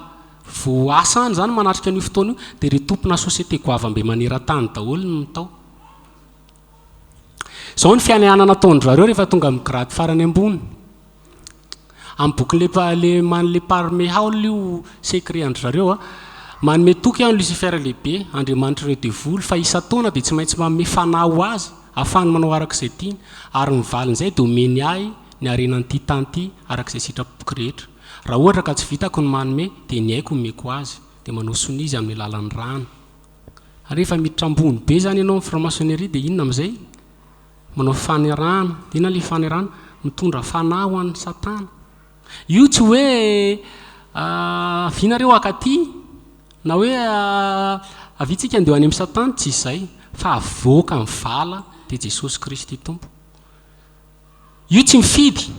voaasa any izany manatrika an'io fotoana io, dia ireo tompona société goavambe maneran-tany daholo no tao. Izao ny fianianana ataon-dry zareo rehefa tonga amin'ny grade farany ambony. Amin'ny bokin'le le Manley Parme Hall io secret an-dry zareo an, manome toky aho Lucifer lehibe, andriamanitr'ireo devoly, fa isan-taona dia tsy maintsy manome fanahy ho azy, ahafahany manao araka izay tiany, ary ny valin'izay dia omeny ahy ny harenan'ity tany ity araka izay sitrapoko rehetra. Raha ohatra ka tsy vitako ny manome dia ny aiko omeko azy, dia manao sonia izy amin'ny alalan'ny rano. Ary rehefa miditra ambony be izany ianao amin'ny franc-maçonnerie dia inona amin'izay? Manao fanerana. Dia inona ilay fanerana? Mitondra fanahy ho an'i Satana. Io tsy hoe avia nareo hakaty na hoe Avia tsika andeha ho any amin'ny satana, tsy izay, fa avoaka ny vala dia Jesosy Kristy Tompo. Io tsy mifidy.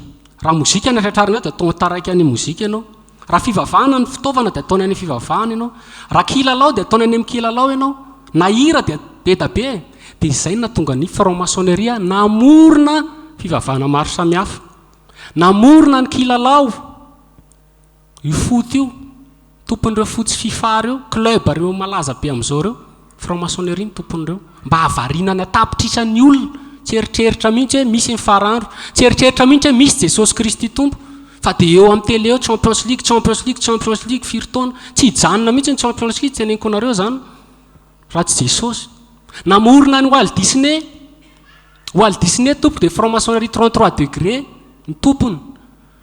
Raha mozika no tratrarina eo dia ataony taraiky any mozika ianao. Raha fivavahana ny fitaovana dia ataony any fivavahana ianao. Raha kilalao dia ataony any amin'ny kilalao ianao. Na hira dia be da be e. Dia izay no nahatonga ny franc-maçonnerie namorona fivavahana maro samihafa. Namorona ny kilalao. Io foot io, tompon'ireo foot sy fifa ireo, club ireo malaza be amin'izao ireo, franc-maçonnerie no tompon'ireo. Mba hahavariana ny an-tapitrisan'ny olona, tsy eritreritra mihitsy hoe misy ny farandro, tsy eritreritra mihitsy hoe misy Jesosy Kristy Tompo, fa dia eo amin'ny télé eo Champions League, Champions League, Champions League firy taona, tsy hijanona mihitsy ny Champions League, teneniko anareo izany, raha tsy Jesosy. Namorona an'i Walt Disney, Walt Disney tompoko dia franc-maçonnerie 33 degré ny tompony.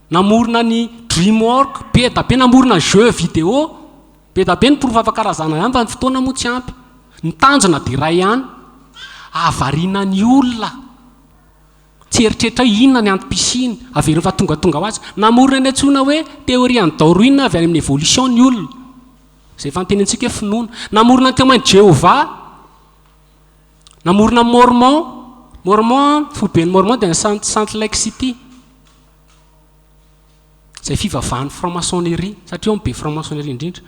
Namorona ny Dreamwork, be da be namorona ny jeux vidéo, be da be ny porofo afaka razana ihany fa ny fotoana moa tsy ampy. Ny tanjona dia iray ihany, hahavariana ny olona. Tsy eritreritra hoe inona ny antom-pisiany, avereno fa tongatonga ho azy. Namorona ny antsoina hoe théorie an'i Darwin avy any amin'ny évolution ny olona, izay efa notenenintsika hoe finoana. Namorona ny témoin de Jéhovah, namorona ny Mormon, Mormon, foiben'ny Mormon dia any Salt Lake City. Izay fivavahan'ny franc-maçonnerie, satria ao no be franc-maçonnerie indrindra.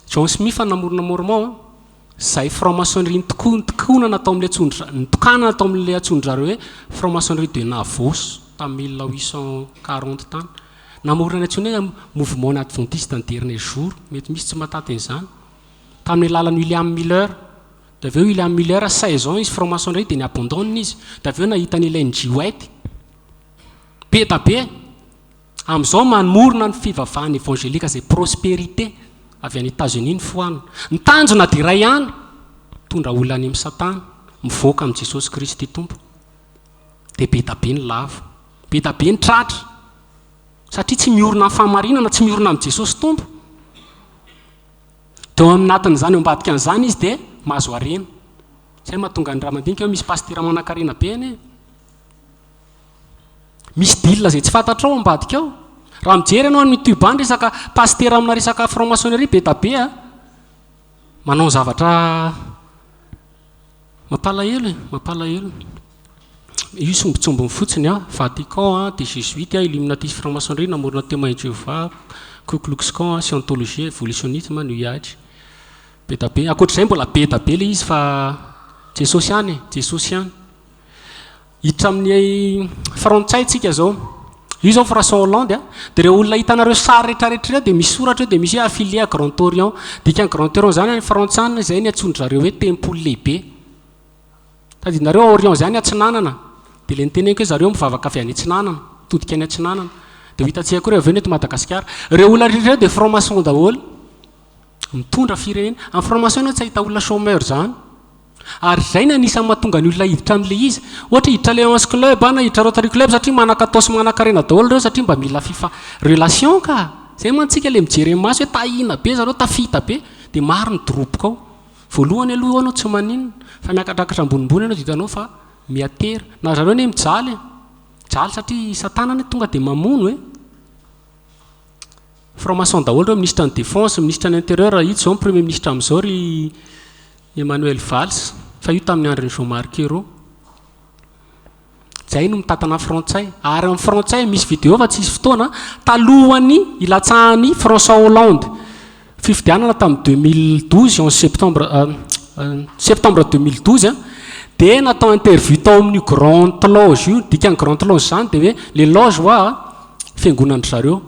John Smith namorona Mormon, izay franc-maçonnerie nitoko- nitokonana tao amin'ilay antsondra- nitokanana tao amin'ilay antsoin-dry zareo hoe franc-maçonnerie de Navos tamin'ny 1840 tany. Namorona ny antsoina hoe mouvement-n'ny adventiste ny dernier jour, mety misy tsy mahataty an'izany, tamin'ny alalan'i William Miller. Dia avy eo William Miller, 16 ans izy franc-maçonnerie dia ni-abandonne izy. Dia avy eo nahita an'i Ellen G. White. Be da be. Amin'izao manomorona ny fivavahana évangélique izay prospérité avy any États-Unis ny foanina. Ny tanjona dia iray ihany, mitondra olona any amin'i Satana, mivoaka amin'i Jesosy Kristy Tompo. Dia be da be ny lavo. Be da be ny tratra. Satria tsy miorina amin'ny fahamarinana, tsy miorina amin'i Jesosy Tompo. Dia ao anatin'izany, ao ambadika an'izany izy dia mahazo harena. Izay mahatonga ny raha mandinika hoe misy pasitera manankarena be anie. Misy deal izay tsy fantatrao ambadika ao. Raha mijery ianao any YouTube any resaka pasitera amina resaka franc-maçonnerie be da be a. Manao zavatra mampalahelo e, mampalahelo. Io sombintsombiny fotsiny a, Vatican a, dia Jésuite a, Illuminati sy franc-maçonnerie namorona Témoins de Jéhovah, Ku Klux Klan a, Scientologie, évolutionnisme, New Age. Be da be. Ankoatr'izay mbola be da be ilay izy fa Jesosy ihany e, Jesosy ihany. Hiditra amin'ny frantsay tsika zao. Io zao François Hollande a. Dia ireo olona hitanareo sary rehetrarehetra ireo dia misy soratra eo dia misy hoe affilié à Grand Orient. Dikan'ny Grand Orient zany any Frantsa any izay ny antsoin-dry zareo hoe tempoly lehibe. Tadidinareo Orient izany atsinanana. Dia ilay niteneniko hoe zareo mivavaka avy any atsinanana, mitodika any atsinanana. Dia ho hitantsika koa rehefa avy eo ny eto Madagasikara. Ireo olona rehetra ireo dia franc maçon daholo. Mitondra firenena. Amin'ny franc maçon ianao tsy hahita olona chômeur izany. Ary izay no anisan'ny mahatonga ny olona hiditra amin'ilay izy. Ohatra hiditra Lions Club na hiditra Rotary Club satria manan-katao sy manan-karena daholo ireo satria mba mila fifa relation ka. Izay mantsy tsika ilay mijery amin'ny maso hoe tahiana be zareo, tafita be. Dia maro ny doroboka ao. Voalohany aloha eo ianao tsy maninona fa miakatrakatra ambonimbony ianao dia hitanao fa mihatera. Na zareo anie mijaly e. Mijaly satria i satana anie tonga dia mamono e. Franc maçon daholo ireo, ministre ny défense, ministre ny intérieur, ito izao ny premier ministre amin'izao ry Emmanuel Valls, fa io tamin'ny andron'i Jean Marc Ayrault. Zay no mitantana ny frantsay. Ary amin'ny frantsay misy vidéo fa tsisy fotoana, talohan'ny hilatsahan'i François Hollande fifidianana tamin'ny 2012 en septembre septembre 2012 dia natao interview tao amin'io grande loge io, dikan'ny grande loge izany dia hoe le loge hoa fiangonan-dry zareo.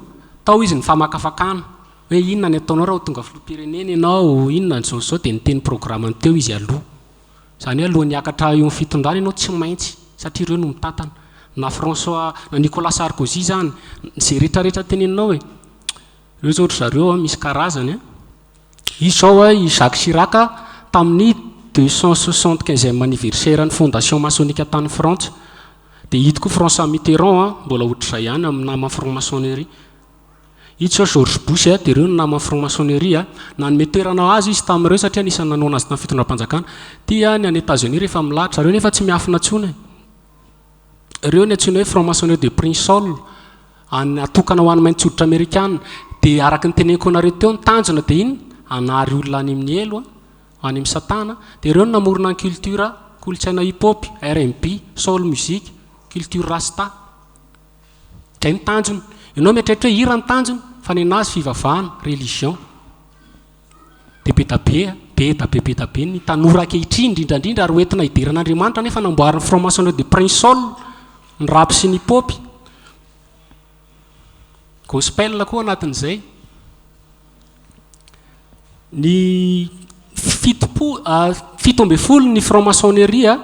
Tao izy nifamakafakana hoe inona ny ataonao raha ho tonga filoham-pirenena ianao, inona ny zao sy zao dia niteny programme-ny teo izy aloha. Izany hoe alohan'ny hiakatra eo amin'ny fitondrana ianao tsy maintsy satria ireo no mitantana. Na François, na Nicolas Sarkozy izany, izay rehetrarehetra teneninao e. Ireo izao ry zareo an, misy karazany an. Izy izao an, i Jacques Chirac tamin'ny 275e anniversaire ny fondation maçonnique tany Frantsa. Dia ito koa François Mitterrand an, mbola ohatr'izay ihany amin'ny naman'ny franc-maçonnerie. Ito izao George Bush a, dia ireo no naman'ny franc-maçonnerie a. Nanome toerana ho azy izy tamin'ireo satria anisan'ny nanohana azy tamin'ny fitondram-panjakana. Ity a, ny any Etats-Unis rehefa milahatra zareo nefa tsy miafina intsony e. Ireo ny antsoina hoe franc-maçonnerie de Prince Hall, any natokana ho an'ny mainty hoditra amerikana. Dia araka ny teneniko anareo teo, ny tanjona dia inona? Hanary olona any amin'ny helo, any amin'i Satana. Dia ireo no namorona ny culture, kolontsaina hip hop, rnb, soul music, culture rasta. Izay no tanjony. Ianao mieritreritra hoe hira ny tanjony, fa ny an'azy fivavahana, religion. Dia be da be, be da be be da be ny tanora ankehitriny indrindra indrindra ary hoentina hidera an'Andriamanitra nefa namboarin'ny franc-maçonnerie de Prince Hall ny rap sy ny hip hop. Gospel koa anatin'izay. Ny fitopo, 17 ny franc-maçonnerie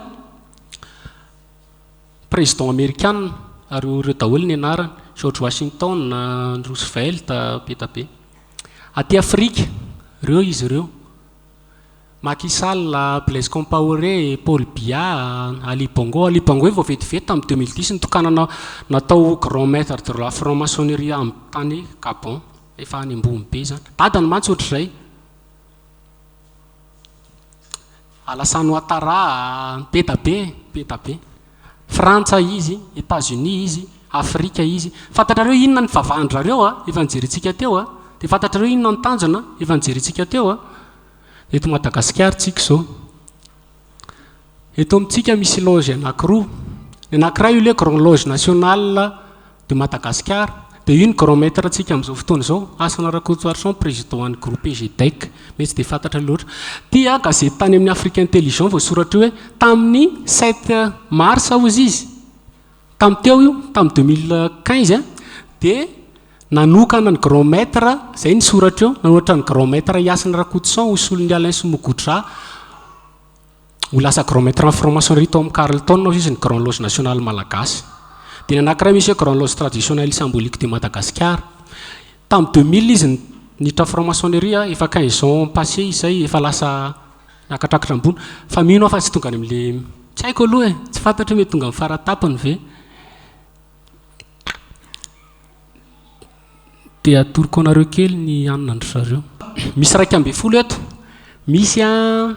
Président amerikana ary ireo daholo ny anarany, George Washington, Roosevelt, be da be. Aty Afrika, ireo izy ireo. Macky Sall, Blaise Compaoré, Paul Biya, Ali Bongo. Ali Bongo io vao vetivety tamin'ny 2010 nitokanana natao grand maître de la franc-maçonnerie tany Gabon. Efa any ambony be izany. Dadany mantsy ohatr'izay. Alassane Ouattara, be da be, be da be. Frantsa izy, Etats Unis izy, Afrika izy. Fantatrareo inona ny vavahan-dRareo a? Efa nijerentsika teo a. Dia fantatrareo inona ny tanjona? Efa nijerentsika teo a. Eto Madagasikara tsika izao. Eto amintsika misy loge anankiroa. Ny anankiray io ilay Grand Loge Nationale de Madagascar. Dia io ny grand maître antsika amin'izao fotoana izao, Hasina Rakotoarison, président an'ny groupe EGDEC. Mety tsy dia fantatra loatra. Ity a, gazety tany amin'ny Afrique Intelligent voasoratra io hoe tamin'ny sept mars hozy izy, tamin'ny teo io, tamin'ny 2015 a, dia nanokana ny grand maître, izay ny soratra eo, nanoratra ny grand maître i Hasina Rakotoson ho solon'i Alain Somogodra. Ho lasa grand maître en franc-maçonnerie tao amin'ny Carlton hozy izy ny Grand Loge Nationale Malagasy. Dia ny anankiray misy hoe Grand Loge Traditionnelle Symbolique de Madagascar. Tamin'ny 2000 izy niditra franc-maçonnerie, efa 15 ans passé izay, efa lasa niakatrakatra ambony. Fa mino aho fa tsy tonga any amin'ilay, tsy haiko aloha e, tsy fantatro hoe mety tonga amin'ny faratapony ve. Dia atoroko anareo kely ny hanina an-dry zareo. Misy 11 eto. Misy an,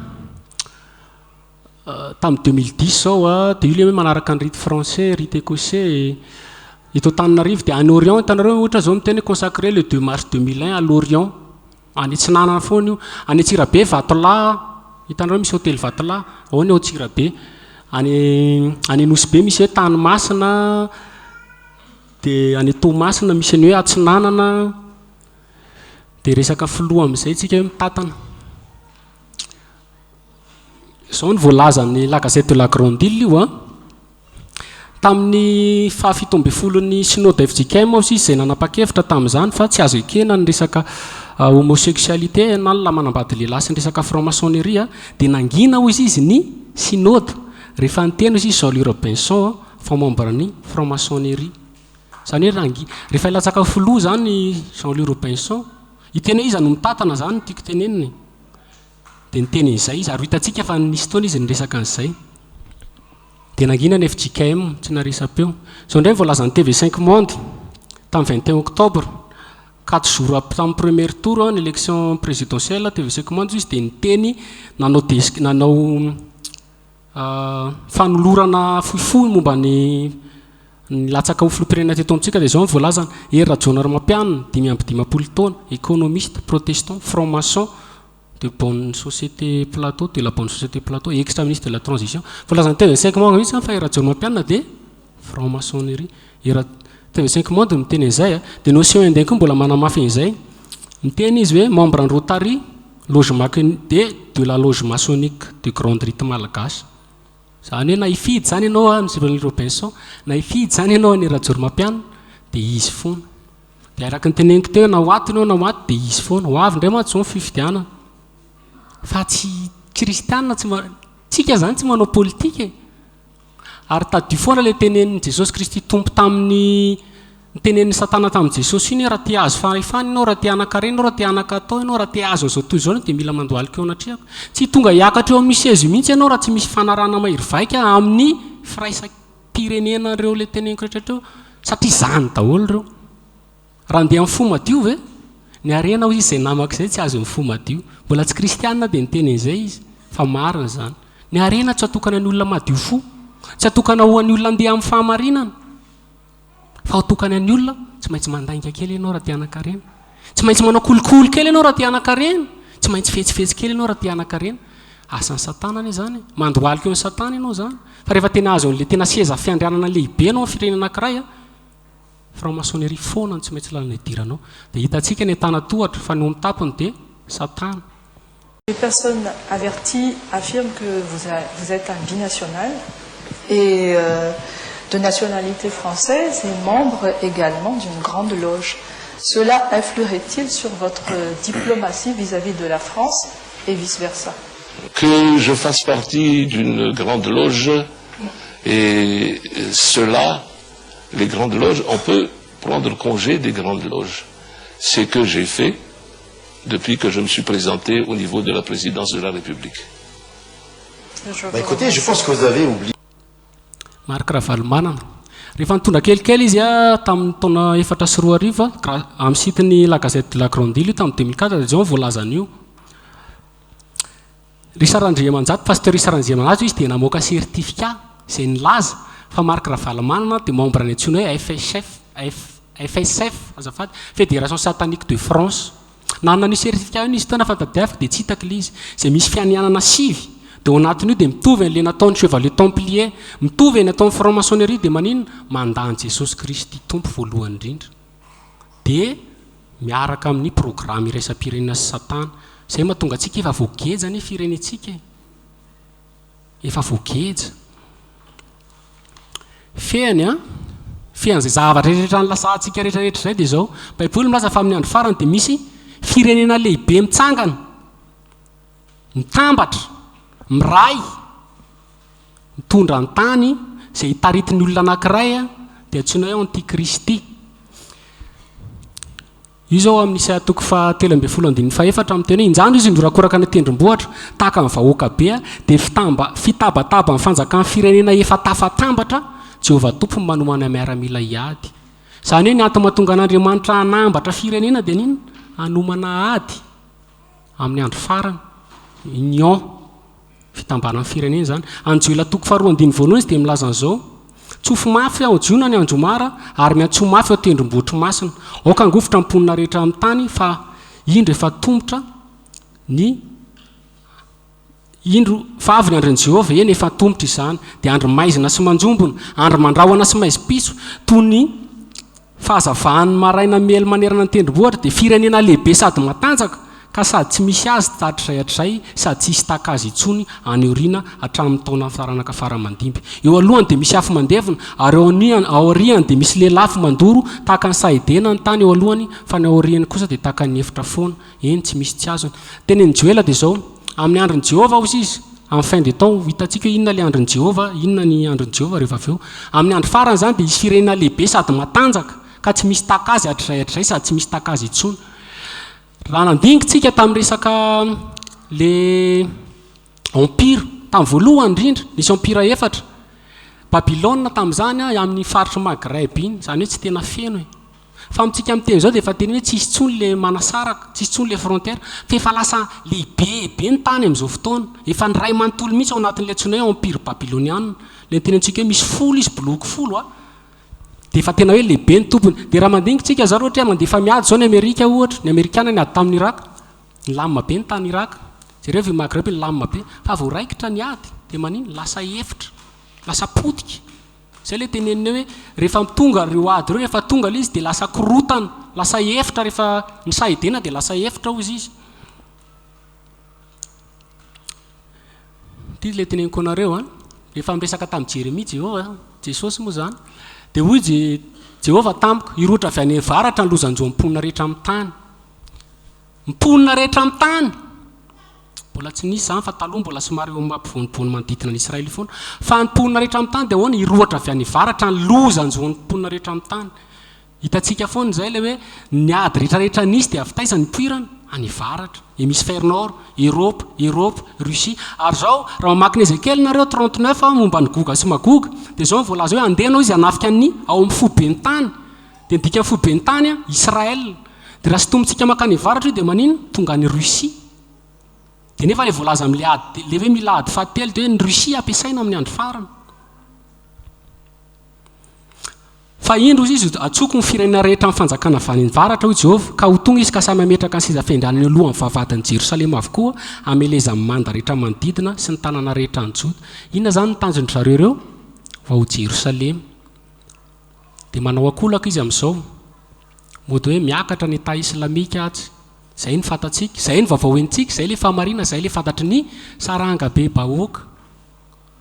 tamin'ny 2010 izao an, dia io ilay hoe manaraka ny rite français, rite écossais. Eto Antananarivo dia any Orient, hitanareo ohatra izao miteny hoe consacré le 2 mars 2001 à l'Orient. Any Atsinanana foana io. Any Antsirabe, Vatolahy, hitanareo misy hotely Vatolahy, ao ny ao Antsirabe. Any any Nosy Be misy hoe Tany Masina. Dia any Toamasina misy ny hoe Atsinanana, dia resaka filoha amin'izay tsika hoe mitantana. Izao no voalazan'ny La Gazette de la Grande Ile io an. Tamin'ny faha 17n'ny Synode FJKM hozy izy izay nanapa-kevitra tamin'izany fa tsy azo ekena ny resaka homosexualité na ny lahy manambady lehilahy sy ny resaka franc-maçonnerie dia nangina hozy izy ny Synode rehefa niteny hozy izy Jean-Louis Robinson fa membre ny franc-maçonnerie. Izany hoe rangi, rehefa hilatsaka ho filoha izany Jean Louis Robinson, hiteny hoe iza no mitantana izany no tiako tenenina e. Dia niteny an'izay izy, ary ho hitantsika fa nisy fotoana izy niresaka an'izay. Dia nangina ny fjkm, tsy naharesam-peo. Izao indray ny voalazan'ny TV 5 Monde, tamin'ny 21 octobre, quatre jours ap tamin'ny premier tour ny élection présidentielle, TV 5 Monde izy dia niteny, nanao des, nanao Fanolorana fohifohy momba ny nilatsaka ho filoham-pirenena teto amintsika dia izao no voalazany, Hery Rajaonarimampianina, 55 taona, économiste, protestant, franc-maçon de bonne société plateau, de la bonne société plateau, ex-ministre de la transition. Voalazan'ny TV 5 Monde mihitsy izany fa Hery Rajaonarimampianina dia franc-maçonnerie. Hery TV 5 Monde miteny an'izay, dia ny Océan Indien koa mbola manamafy an'izay. Miteny izy hoe membre ny Rotary, Loge de de la loge maçonnique de grande rite malagasy. Izany hoe na hifidy izany ianao an, Jean Robinson, na hifidy izany ianao an'i Rajaorimampianina dia izy foana. Dia araka ny teneniko teo na ho ato ianao na ho ato dia izy foana. Ho avy indray mantsy izao ny fifidianana. Fa tsy kristianina tsy tsika izany tsy manao politika e. Ary tadidio foana ilay tenenin'i Jesosy Kristy Tompo tamin'ny nitenenin'i Satana tamin'i Jesosy iny hoe raha te hahazo fahefana ianao, raha te hanan-karena ianao, raha te hanan-katao ianao, raha te hahazo an'izao tontolo izao ianao dia mila mandohalika eo anatrehako. Tsy tonga hiakatra eo amin'ny seza io mihitsy ianao raha tsy misy fanarahana mahery vaika amin'ny firaisam-pirenena ireo ilay teneniko rehetra ireo satria izany daholo ireo. Raha handeha amin'ny fo madio ve? Ny harena hoy izy izay namako izay tsy azon'ny fo madio. Mbola tsy kristianina dia niteny an'izay izy fa marina izany. Ny harena tsy atokana ny olona madio fo. Tsy atokana ho an'ny olona handeha amin'ny fahamarinana. Fa atokana ny olona tsy maintsy mandainga kely ianao raha te hanan-karena. Tsy maintsy manao kolikoly kely ianao raha te hanan-karena. Tsy maintsy fetsifetsy kely ianao raha te hanan-karena. Asan'i Satana anie izany e. Mandohalika eo amin'i Satana ianao izany. Fa rehefa tena azo an'ilay tena seza fiandrianana lehibe ianao amin'ny firenena anankiray an, franc-maçonnerie foana no tsy maintsy lalana idiranao. Dia hitantsika ny an-tanan-tohatra fa ny ao amin'ny tampony dia Satana. Les personnes averties affirment que vous, vous êtes un binational et euh, de nationalité française et membre également d'une grande loge. Cela influerait-il sur votre diplomatie vis-à-vis -vis de la France et vice-versa Que je fasse partie d'une grande loge et cela, les grandes loges, on peut prendre congé des grandes loges. C'est ce que j'ai fait depuis que je me suis présenté au niveau de la présidence de la République. Bah écoutez, je pense que vous avez oublié. Marc Ravalomanana. Rehefa nitondra kelikely izy tamin'ny taona 2004, amin'ny site-n'ny La Gazette de la Grande Île io tamin'ny 2004 dia izao no voalazan'io. Richard Randriamanjato, Pasteur Richard Randriamanjato izy dia namoaka certificat izay nilaza fa Marc Ravalomanana dia membre ny antsoina hoe FSF, FSF azafady, Fédération Satanique de France. Nanana an'io certificat io izy taona fa tadiaviko dia tsy hitako ilay izy. Izay misy fianianana sivy dia ao anatin'io dia mitovy an'ilay nataon'ny Chevalier Templier, mitovy ny ataon'ny franc-maçonnerie dia maninona? Mandà an'i Jesosy Kristy Tompo voalohany indrindra. Dia miaraka amin'ny programa iraisam-pirenena sy satana. Izay mahatonga antsika efa voageja anie firenentsika e. Efa voageja. Fehiny an, fehan'izay zavatra rehetra nilasantsika rehetra rehetra izay dia izao, Baiboly milaza fa amin'ny andro farany dia misy firenena lehibe mitsangana, mitambatra, miray, mitondra ny tany, izay taritin'ny olona anankiray dia antsoina hoe antikristy. Io izao amin'ny Isaia toko faha-13 andininy fahefatra miteny hoe, Injany izy nihorakoraka any an-tendrombohitra, tahaka ny vahoaka be, dia fitamba, fitabataban'ny fanjakan'ny firenena efa tafatambatra, Jehovah Tompo no manomana miaramila hiady. Izany hoe ny antony mahatonga an'Andriamanitra hanambatra firenena dia n'inona? Hanomana ady amin'ny andro farany. Union. Fitambaran'ny firenena izany. Any Joela toko faharoa andininy voalohany izy dia milaza an'izao, Tsofy mafy ao Jiona ny anjomara, ary miantsoa mafy ao an-tendrombohitry masina. Aoka hangovitra ny mponina rehetra amin'ny tany, fa indro efa tomotra ny Indro, fa avy ny andron'i Jehovah, eny, efa antomotra izany. Dia andro maizina sy manjombona, andro mandrahona sy maizim-piso, toy ny Fahazavan'ny maraina miely manerana ny tendrombohitra dia firenena lehibe sady matanjaka ka sady tsy misy azy hatrizay hatrizay sady tsy hisy tahaka azy intsony any aoriana hatramin'ny taona taranaka fara aman-dimby. Eo alohany dia misy afo mandevona ary eo aoriany dia misy lelafo mandoro tahaka ny saha Edena ny tany eo alohany fa ny ao aoriany kosa dia tahaka ny efitra foana. Eny, tsy misy tsy azony. Tenenin'i Joela dia izao, Amin'ny andron'i Jehovah, hozy izy, amin'ny fin des temps, ho hitantsika hoe inona ilay andron'i Jehovah, inona ny andron'i Jehovah rehefa avy eo. Amin'ny andro farany izany dia hisy firenena lehibe sady matanjaka, ka tsy misy tahaka azy hatrizay hatrizay sady tsy misy tahaka azy intsony. Raha nandinika isika tamin'ny resaka le empire, tamin'ny voalohany indrindra, nisy empire efatra. Babylona tamin'izany amin'ny faritry Maghreb iny, izany hoe tsy tena feno e. Fa amintsika miteny izao dia efa teny hoe tsisy intsony le manasaraka, tsisy intsony le frontière, fa efa lasa lehibe be ny tany amin'izao fotoana, efa ny ray manontolo mihitsy ao anatin'ilay antsoina hoe empire babyloniana, le nitenentsika hoe misy folo izy, bloky folo a, dia efa tena hoe lehibe ny tompony. Dia raha mandinika tsika zao raha ohatra hoe mandefa miady zao ny Amerika ohatra, ny Amerikana niady tamin'i Irak, nilamina be ny tany Irak, jereo avy Maghreb nilamina be, fa vao raikitra ny ady dia manino? Lasa efitra, lasa potika. Zay le teneniny hoe rehefa tonga ireo ady ireo, rehefa tonga ilay izy dia lasa korotana, lasa efitra rehefa ny saha Edena dia lasa efitra hozy izy. Ity ilay teneniko anareo an, rehefa niresaka tamin'i Jeremia Jehovah, Jesosy moa izany, dia hoy Jehovah tamiko, hirohotra avy any avaratra ny lozan-jo amin'ny mponina rehetra amin'ny tany. Mponina rehetra amin'ny tany. Mbola tsy nisy izany fa taloha mbola somary eo amin'ny ampovoanipoany manodidina an'i Israely foana. Fa ny mponina rehetra amin'ny tany dia ahoana? Hirohotra avy any avaratra ny loza hanjo ny mponina rehetra amin'ny tany. Hitantsika foana izay ilay hoe ny ady rehetra rehetra nisy dia avy taiza no nipoirana? Any avaratra. Hémisphère nord, Eropa, Eropa, Russie. Ary izao, raha mamaky ny Ezekiel nareo 39 momba an'i Goga sy Magoga, dia izao no voalaza hoe handeha anao izy hanafika ny ao amin'ny foiben'ny tany. Dia ny dikan'ny foiben-tany, Israël. Dia raha sintomintsika mankany avaratra io dia maninona? Tonga any Russie. Dia nefa ilay voalaza amin'ilay ady, ilay hoe mila ady fahatelo dia hoe ny Russie ampiasaina amin'ny andro farany. Fa indro, hoy izy, Antsoiko ny firenena rehetra amin'ny fanjakana avy any avaratra, hoy Jehovah, ka ho tonga izy ka samy hametraka ny seza fiandrianany eo alohan'ny vavahadin'i Jerosalema avokoa, hamelezany ny manda rehetra manodidina sy ny tanàna rehetra any Joda. Inona izany ny tanjon-dry zareo ireo? Ho ao Jerosalema. Dia manao ankolaka izy amin'izao. Mody hoe miakatra ny Etat Islamika atsy. Izay no fantatsika, izay no vaovao henontsika, izay ilay fahamarinana, izay ilay fantatry ny sarangabe-bahoaka.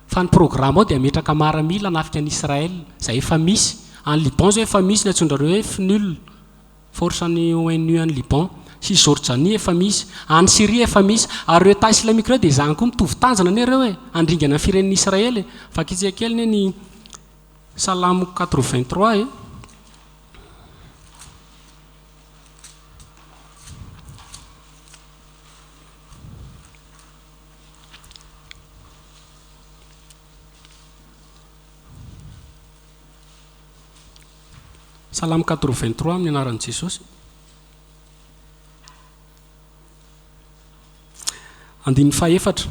Fa ny programme ao dia hametraka maramila hanafika an'i Israël, izay efa misy. Any Liban izao efa misy ny antsoin-drareo hoe FNUL, force an'ny ONU any Liban. Cisjordanie efa misy. Any Syrie efa misy. Ary ireo Etat islamique ireo dia izany koa mitovy tanjona anie ireo e! Handringana ny firenen'i Israël e! Vakitsika kely anie ny Salamo 83 e! Salamo 83 amin'ny anaran'i Jesosy. Andininy fahefatra.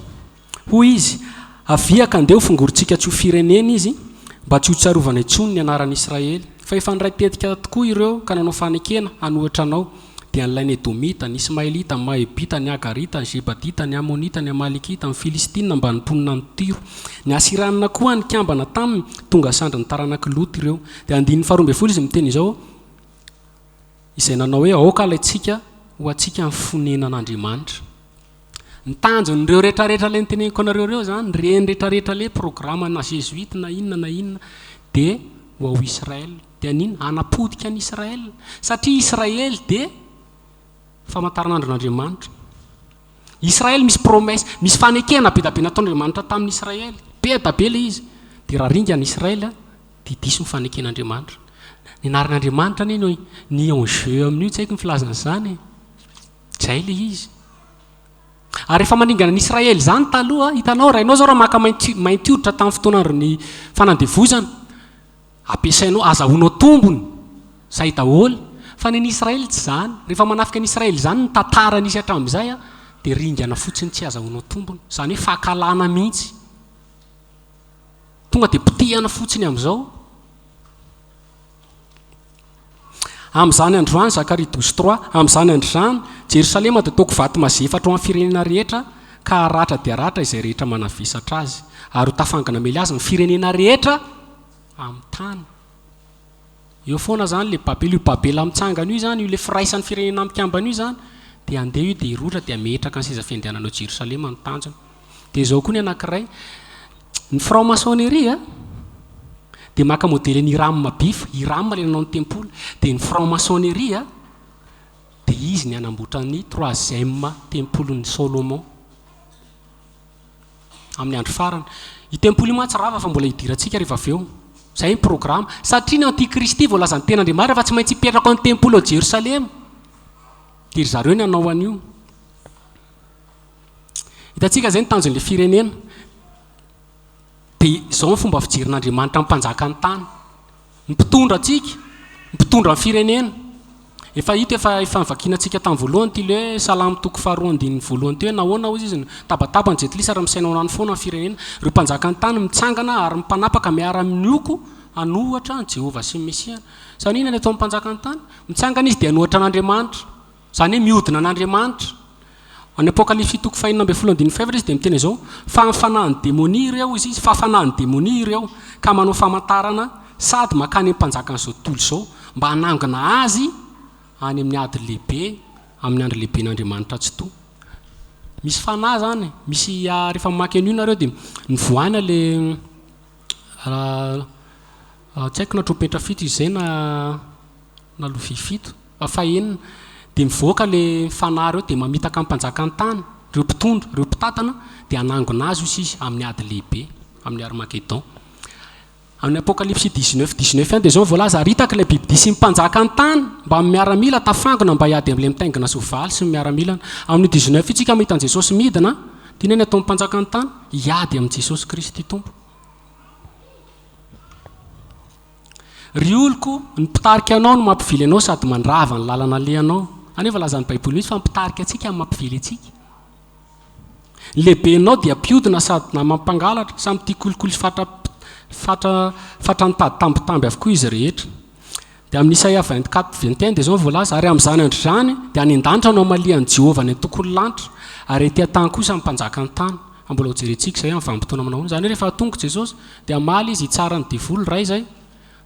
Hoy izy, Avia ka andeha ho fongorintsika tsy ho firenena izy, mba tsy hotsarovana intsony ny anaran'Israely. Fa efa niray tetika tokoa ireo ka nanao fanekena hanohitra anao, dia an'ilay ny Edomita, ny Ismaelita, ny Maebita, ny Hagarita, ny Gebadita, ny Amonita, ny Amalekita, ny Filistina mbamin'ny mponina any Tyro. Ny Asyrianina koa nikambana taminy, tonga sandrin'ny taranak'i Lota ireo. Dia andininy faharoa izy miteny izao, izay nanao hoe, Aoka halaintsika ho antsika ny fonenan'Andriamanitra. Ny tanjon'ireo rehetrarehetra ilay noteneniko anareo ireo izany, ireny rehetrarehetra ilay programa na jésuite na inona na inona, dia ho ao Israël. Dia haninona? Hanapotika an'i Israël. Satria Israely dia famantaranandron'Andriamanitra. Israël misy promesse, misy fanekena be dia be nataon'Andriamanitra tamin'i Israely. Be dia be ilay izy. Dia raha ringana Israël, dia diso ny faneken'Andriamanitra. Ny anaran'Andriamanitra anie no ny en jeu amin'io, tsy haiko ny filazana izany e. Izay ilay izy. Ary rehefa maningana an'i Israely izany taloha, hitanao, rainao izao raha maka mainty mainty hoditra tamin'ny fotoan'andron'ny fanandevozana, ampiasainao, azahoanao tombony, izay daholo. Fa ny an'i Israely tsy izany. Rehefa manafika an'i Israely izany ny tantara nisy hatramin'izay, dia ringana fotsiny tsy azahoanao tombony. Izany hoe fankahalana mihitsy. Tonga dia potehana fotsiny amin'izao. Amin'izany andro izany, Zakaria 12 trois, amin'izany andro izany, Jerosalema dia ataoko vato mazefatra ho an'ny firenena rehetra, ka haratra dia haratra izay rehetra manavesatra azy, ary ho tafangana hamely azy ny firenena rehetra amin'ny tany. Eo foana izany ilay Babela, io Babela mitsangana io izany, io ilay firaisan'ny firenena mikambana io izany, dia handeha io dia hirotra dia hametraka ny seza fiandrianana ao Jerosalema ny tanjona. Dia izao koa ny anankiray, ny franc-maçonnerie dia maka modely an'i Hiram Abif, Hiram ilay nanao ny tempoly, dia ny franc-maçonnerie dia izy ny hanamboatra ny troisième tempolin'i Solomon amin'ny andro farany. Io tempoly io mantsy rava fa mbola hidirantsika rehefa avy eo. Izay ny programa. Satria ny antikristy voalazan'ny tenin'Andriamanitra fa tsy maintsy hipetraka ao amin'ny tempoly ao Jerosalema. Dia ry zareo ny hanao an'io. Hitantsika izay ny tanjon'ilay firenena. Dia izao ny fomba fijerin'Andriamanitra ny mpanjakan'ny tany. Ny mpitondra antsika, ny mpitondra ny firenena. Efa hita efa efa novakiana-tsika tamin'ny voalohany ity ilay hoe Salamo toko faharoa andininy voalohany ity hoe nahoana hozy izy no tabataba ny jentilisa ary misaina ho an'ny foana ny firenena. Ireo mpanjakan'ny tany mitsangana ary ny mpanapaka miara-mioko hanohatra an'i Jehovah sy ny Mesiany. Izany hoe inona ny ataon'ny mpanjakan'ny tany? Mitsangana izy dia hanohatra an'Andriamanitra. Izany hoe mihodina an'Andriamanitra. Any Apokalypsy toko fahenina ambin'ny folo andininy fahefatra izy dia miteny izao, Fa ny fanahin'ny demonia ireo, hoy izy, fa fanahin'ny demonia ireo, ka manao famantarana sady mankany amin'ny mpanjakan'izao tontolo izao, mba hanangona azy any amin'ny ady lehibe, amin'ny andro lehiben'Andriamanitra Tsitoha. Misy fanahy izany, misy rehefa mamaky an'io nareo dia nivoahana ilay tsy haiko na trompetra fito izy izay na na lovia fito. Fahenina, dia mivoaka ilay fanahy ireo dia mamitaka ny mpanjakan'ny tany, ireo mpitondra, ireo mpitantana, dia hanangona azy hoy izy amin'ny ady lehibe, amin'ny Armagedon. Amin'ny Apokalypsy 19, 19 ihany dia izao no voalaza, Ary hitako ilay bibidia sy ny mpanjakan'ny tany mbamin'ny miaramila tafangona mba hiady amin'ilay mitaingina soavaly sy ny miaramilany. Amin'io 19 io tsika mahita an'i Jesosy midina, dia inona ny ataon'ny mpanjakan'ny tany? Hiady amin'i Jesosy Kristy Tompo. Ry oloko, ny mpitarika anao no mampivily anao sady mandrava ny lalana alehanao. Anefa lazan'ny Baiboly mihitsy fa ny mpitarika antsika no mampivily antsika. Ny lehibenao dia mpiodina sady naman'ny mpangalatra, samy tia kolikoly sy fatra fatra fatra nitady tambitamby avokoa izy rehetra. Dia amin'ny Isaia 24, 21 dia izao no voalaza, Ary amin'izany andro izany dia any an-danitra no hamalian'i Jehovah ny antokon'ny lanitra, ary ety an-tany kosa ny mpanjakan'ny tany. Fa mbola hojerentsika izay amin'ny vanim-potoana manao ahoana. Izany hoe rehefa tonga Jesosy dia hamaly Izy hitsara ny devoly iray izay,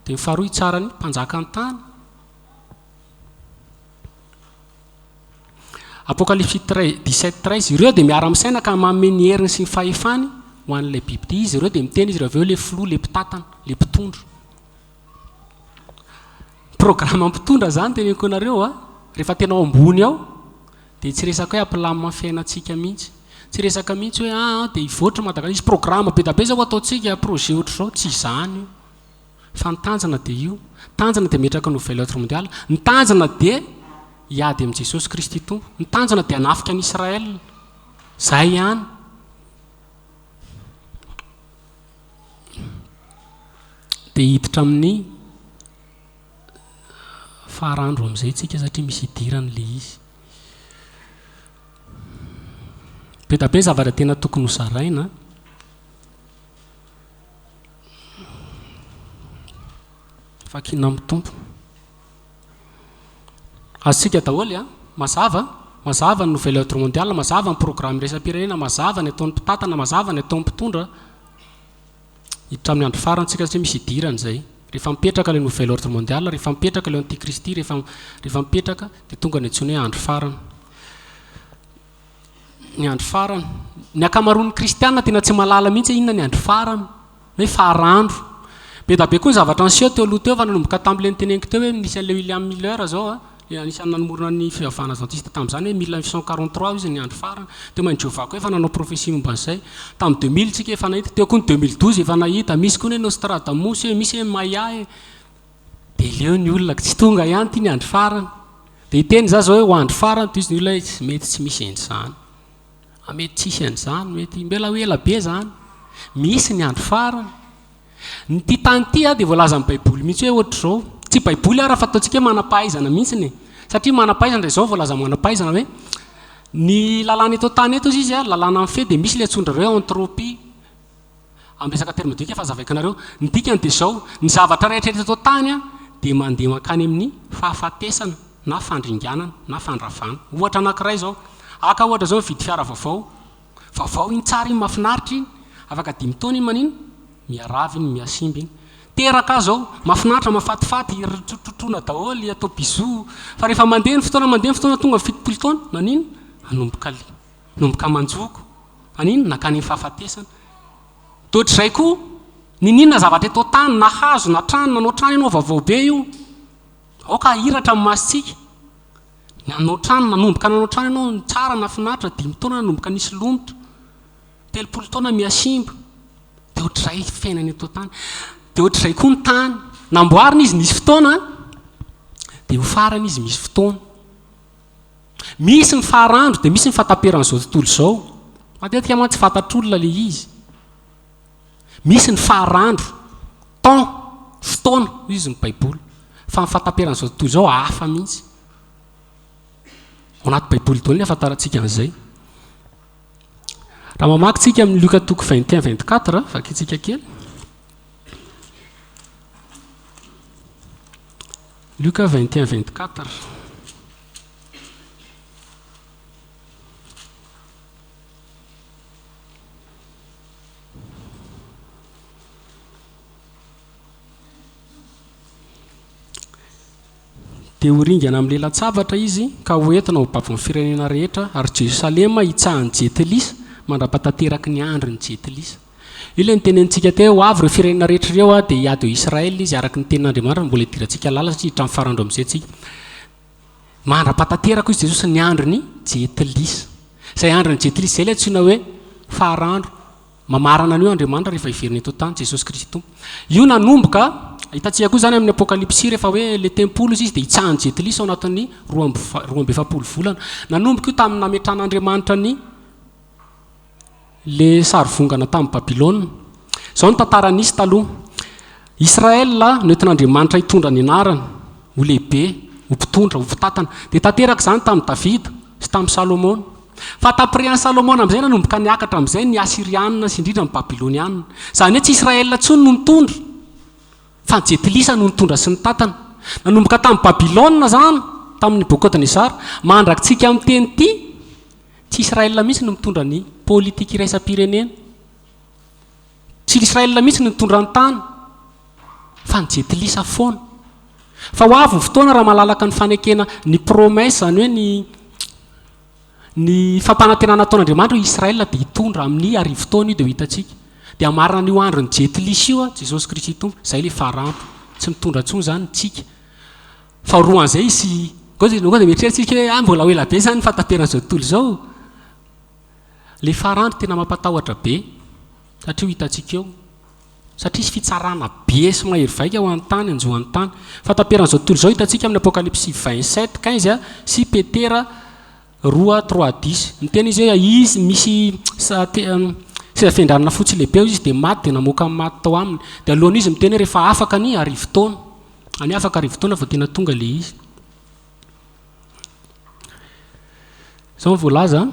dia ny faharoa hitsara ny mpanjakan'ny tany. Apokalypsy 17, 13, Ireo dia miara-misaina ka manome ny heriny sy ny fahefany ho an'ilay bibidia izy ireo dia miteny izy ireo avy eo ilay filoha, ilay mpitantana, ilay mpitondra. Programme mpitondra izany teneniko anareo a, rehefa tena ao ambony ao dia tsy resaka hoe hampilamina ny fiainantsika mihitsy. Tsy resaka mihitsy hoe aa dia hivoatra Madagasikara, hisy programme be dia be izao ho ataontsika, projet ohatr'izao, tsy izany io. Fa ny tanjona dia io. Tanjona dia metraka nouvelle ordre mondiale. Ny tanjona dia hiady amin'i Jesosy Kristy Tompo. Ny tanjona dia hanafika an'i Israël. Izay ihany. Dia hiditra amin'ny farandro amin'izay tsika satria misy idirany ilay izy. Be dia be zavatra tena tokony ho zaraina. Vakina amin'ny Tompo. Azontsika daholo an, mazava, mazava ny nouvelle ordre mondiale, mazava ny programme iraisam-pirenena, mazava ny ataon'ny mpitantana, mazava ny ataon'ny mpitondra. Hiditra amin'ny andro farany tsika satria misy idirany izay. Rehefa mipetraka ilay nouvelle ordre mondiale, rehefa mipetraka ilay antikristy, rehefa rehefa mipetraka dia tonga ny antsoina hoe andro farany. Ny andro farany. Ny ankamaroan'ny kristiana tena tsy mahalala mihitsy hoe inona ny andro farany, hoe farandro. Be dia be koa ny zavatra niseho teo aloha teo fa nanomboka tamin'ilay noteneniko teo hoe nisy an'ilay William Miller izao a, ilay anisan'ny nanomorona ny fivavahana advantista tamin'izany hoe 1943 izy ny andro farany. Teo Main Jehovah koa efa nanao prophetie momba an'izay. Tamin'ny 2000 tsika efa nahita, teo koa ny 2012 efa nahita, misy koa ny hoe Nostradamus e, misy hoe Maya e. Dia leo ny olona, tsy tonga ihany ity ny andro farany. Dia hiteny za zao hoe ho andro farany, dia hozy ny olona hoe tsy mety tsy misy an'izany. Ah, mety tsisy an'izany, mety mbola ho ela be izany. Misy ny andro farany. Ny ity tany ity dia voalazan'ny Baiboly mihitsy hoe ohatr'izao. Tsy Baiboly ara fa ataontsika hoe manam-pahaizana mihitsy e. Satria manam-pahaizana dia izao voalazan'ny manam-pahaizana hoe ny lalàna eto an-tany eto hozy izy, lalàna mifehy dia misy ilay antsoin-dry zareo hoe entropie. Amin'ny resaka thermodynamique efa hazavaiko anareo. Ny dikany dia izao, ny zavatra rehetra eto an-tany dia mandeha mankany amin'ny fahafatesana na fandringanana na fandravana. Ohatra anankiray izao, haka ohatra izao mividy fiara vaovao, vaovao iny tsara iny mahafinaritra iny, afaka dimy taona iny manino? Miharava iny, mihasimba iny. Teraka aho izao, mahafinaritra, mahafatifaty, trotrotroina daholo, atao bisous, fa rehefa mandeha ny fotoana, mandeha ny fotoana tonga ny 70 taona, manino? Hanomboka Nanomboka manjoko. Maninona? Nankany amin'ny fahafatesana. Dia ohatr'izay koa, niniana zavatra eto an-tany, na hazo, na trano, nanao trano ianao, vaovao be io. Aoka hahiratra ny masontsika. Nanao trano, nanomboka nanao trano ianao, tsara, nahafinaritra, dimy taona nanomboka nisy lomotra. 30 taona mihasimba. Dia ohatr'izay fiainana eto an-tany. Dia ohatr'izay koa ny tany. Namboarina izy nisy fotoana, dia ho farany izy misy fotoana. Misy ny farandro dia misy ny fahataperan'izao tontolo izao. Matetika mantsy fantatr'olona ilay izy. Misy ny farandro, temps, fotoana, hoy izy ny Baiboly. Fa ny fahataperan'izao tontolo izao hafa mihitsy. Ao anaty Baiboly daholo ny ahafantarantsika an'izay. Raha mamaky tsika amin'ny Lioka toko 21 24, vakintsika kely. Lioka 21 24. Dia ho ringana amin'ny lelan-tsabatra izy ka ho entina ho babon'ny firenena rehetra, ary Jerosalema hitsahan'ny Jentilisa mandra-pahatanteraky ny andron'ny Jentilisa. Io ilay notenenintsika teo hoe ho avy ireo firenena rehetra ireo dia hiady eo Israel izy araka ny tenin'Andriamanitra mbola hidirantsika lalina satria hiditra amin'ny farandro amin'izay tsika. Mandra-pahatanteraka hoy Jesosy ny andron'ny Jentilisa. Izay andron'ny Jentilisa izay ilay antsoina hoe farandro. Mamarana an'io Andriamanitra rehefa hiverina eto an-tany Jesosy Kristy Tompo. Io nanomboka, hitantsika koa izany amin'ny Apokalypsy rehefa hoe ilay tempoly izy dia hitsahan'ny Jentilisa ao anatin'ny 42 volana. Nanomboka io tamin'ny nametrahan'Andriamanitra ny Le sarivongana tamin'i Babylona. Izao ny tantara nisy taloha. Israël noentin'Andriamanitra hitondra ny anarany, ho lehibe, ho mpitondra, ho mpitantana. Dia tanteraka izany tamin'i Davida sy tamin'i Salomona. Fa taprian'i Salomona amin'izay nanomboka niakatra amin'izay ny Asyrianina sy indrindra ny Babylonianina. Izany hoe tsy Israël intsony no nitondra. Fa ny Jentilisa no nitondra sy nitantana. Nanomboka tamin'i Babylona izany, tamin'i Nebokadnezara, mandrakitsika miteny ity, tsy Israël mihitsy no mitondra ny politique iraisam-pirenena. Tsy Israël mihitsy no nitondra ny tany, fa ny jentilisa foana. Fa ho avy ny fotoana raha malalaka ny fanekena ny promesse, izany hoe ny ny fampanantenana ataon'Andriamanitra hoe Israël dia hitondra amin'ny arivotaona io dia ho hitantsika. Dia hamarana an'io andron'ny jentilisa io Jesosy Kristy Tompo. Izay ilay farandro. Tsy mitondra intsony izany tsika. Fa roan'izay hisy, koa dia mieritreritra tsika hoe ah mbola ho ela be izany ny fahataperan'izao tontolo izao. Le farandro tena mampatahotra be satria ho hitantsika eo satria hisy fitsarana be sy mahery vaika ho an'ny tany hanjo an'ny tany. Fahataperan'izao tontolo izao hitantsika amin'ny Apokalypsy 27 15 sy Petera roa trois dix. Miteny izy hoe izy misy seza fiandranana fotsy lehibe hoy izy dia maty dia namoaka ny maty tao aminy. Dia alohan'izy miteny hoe rehefa afaka ny arivotaona. Any afaka arivotaona vao tena tonga le izy. Izao no voalaza.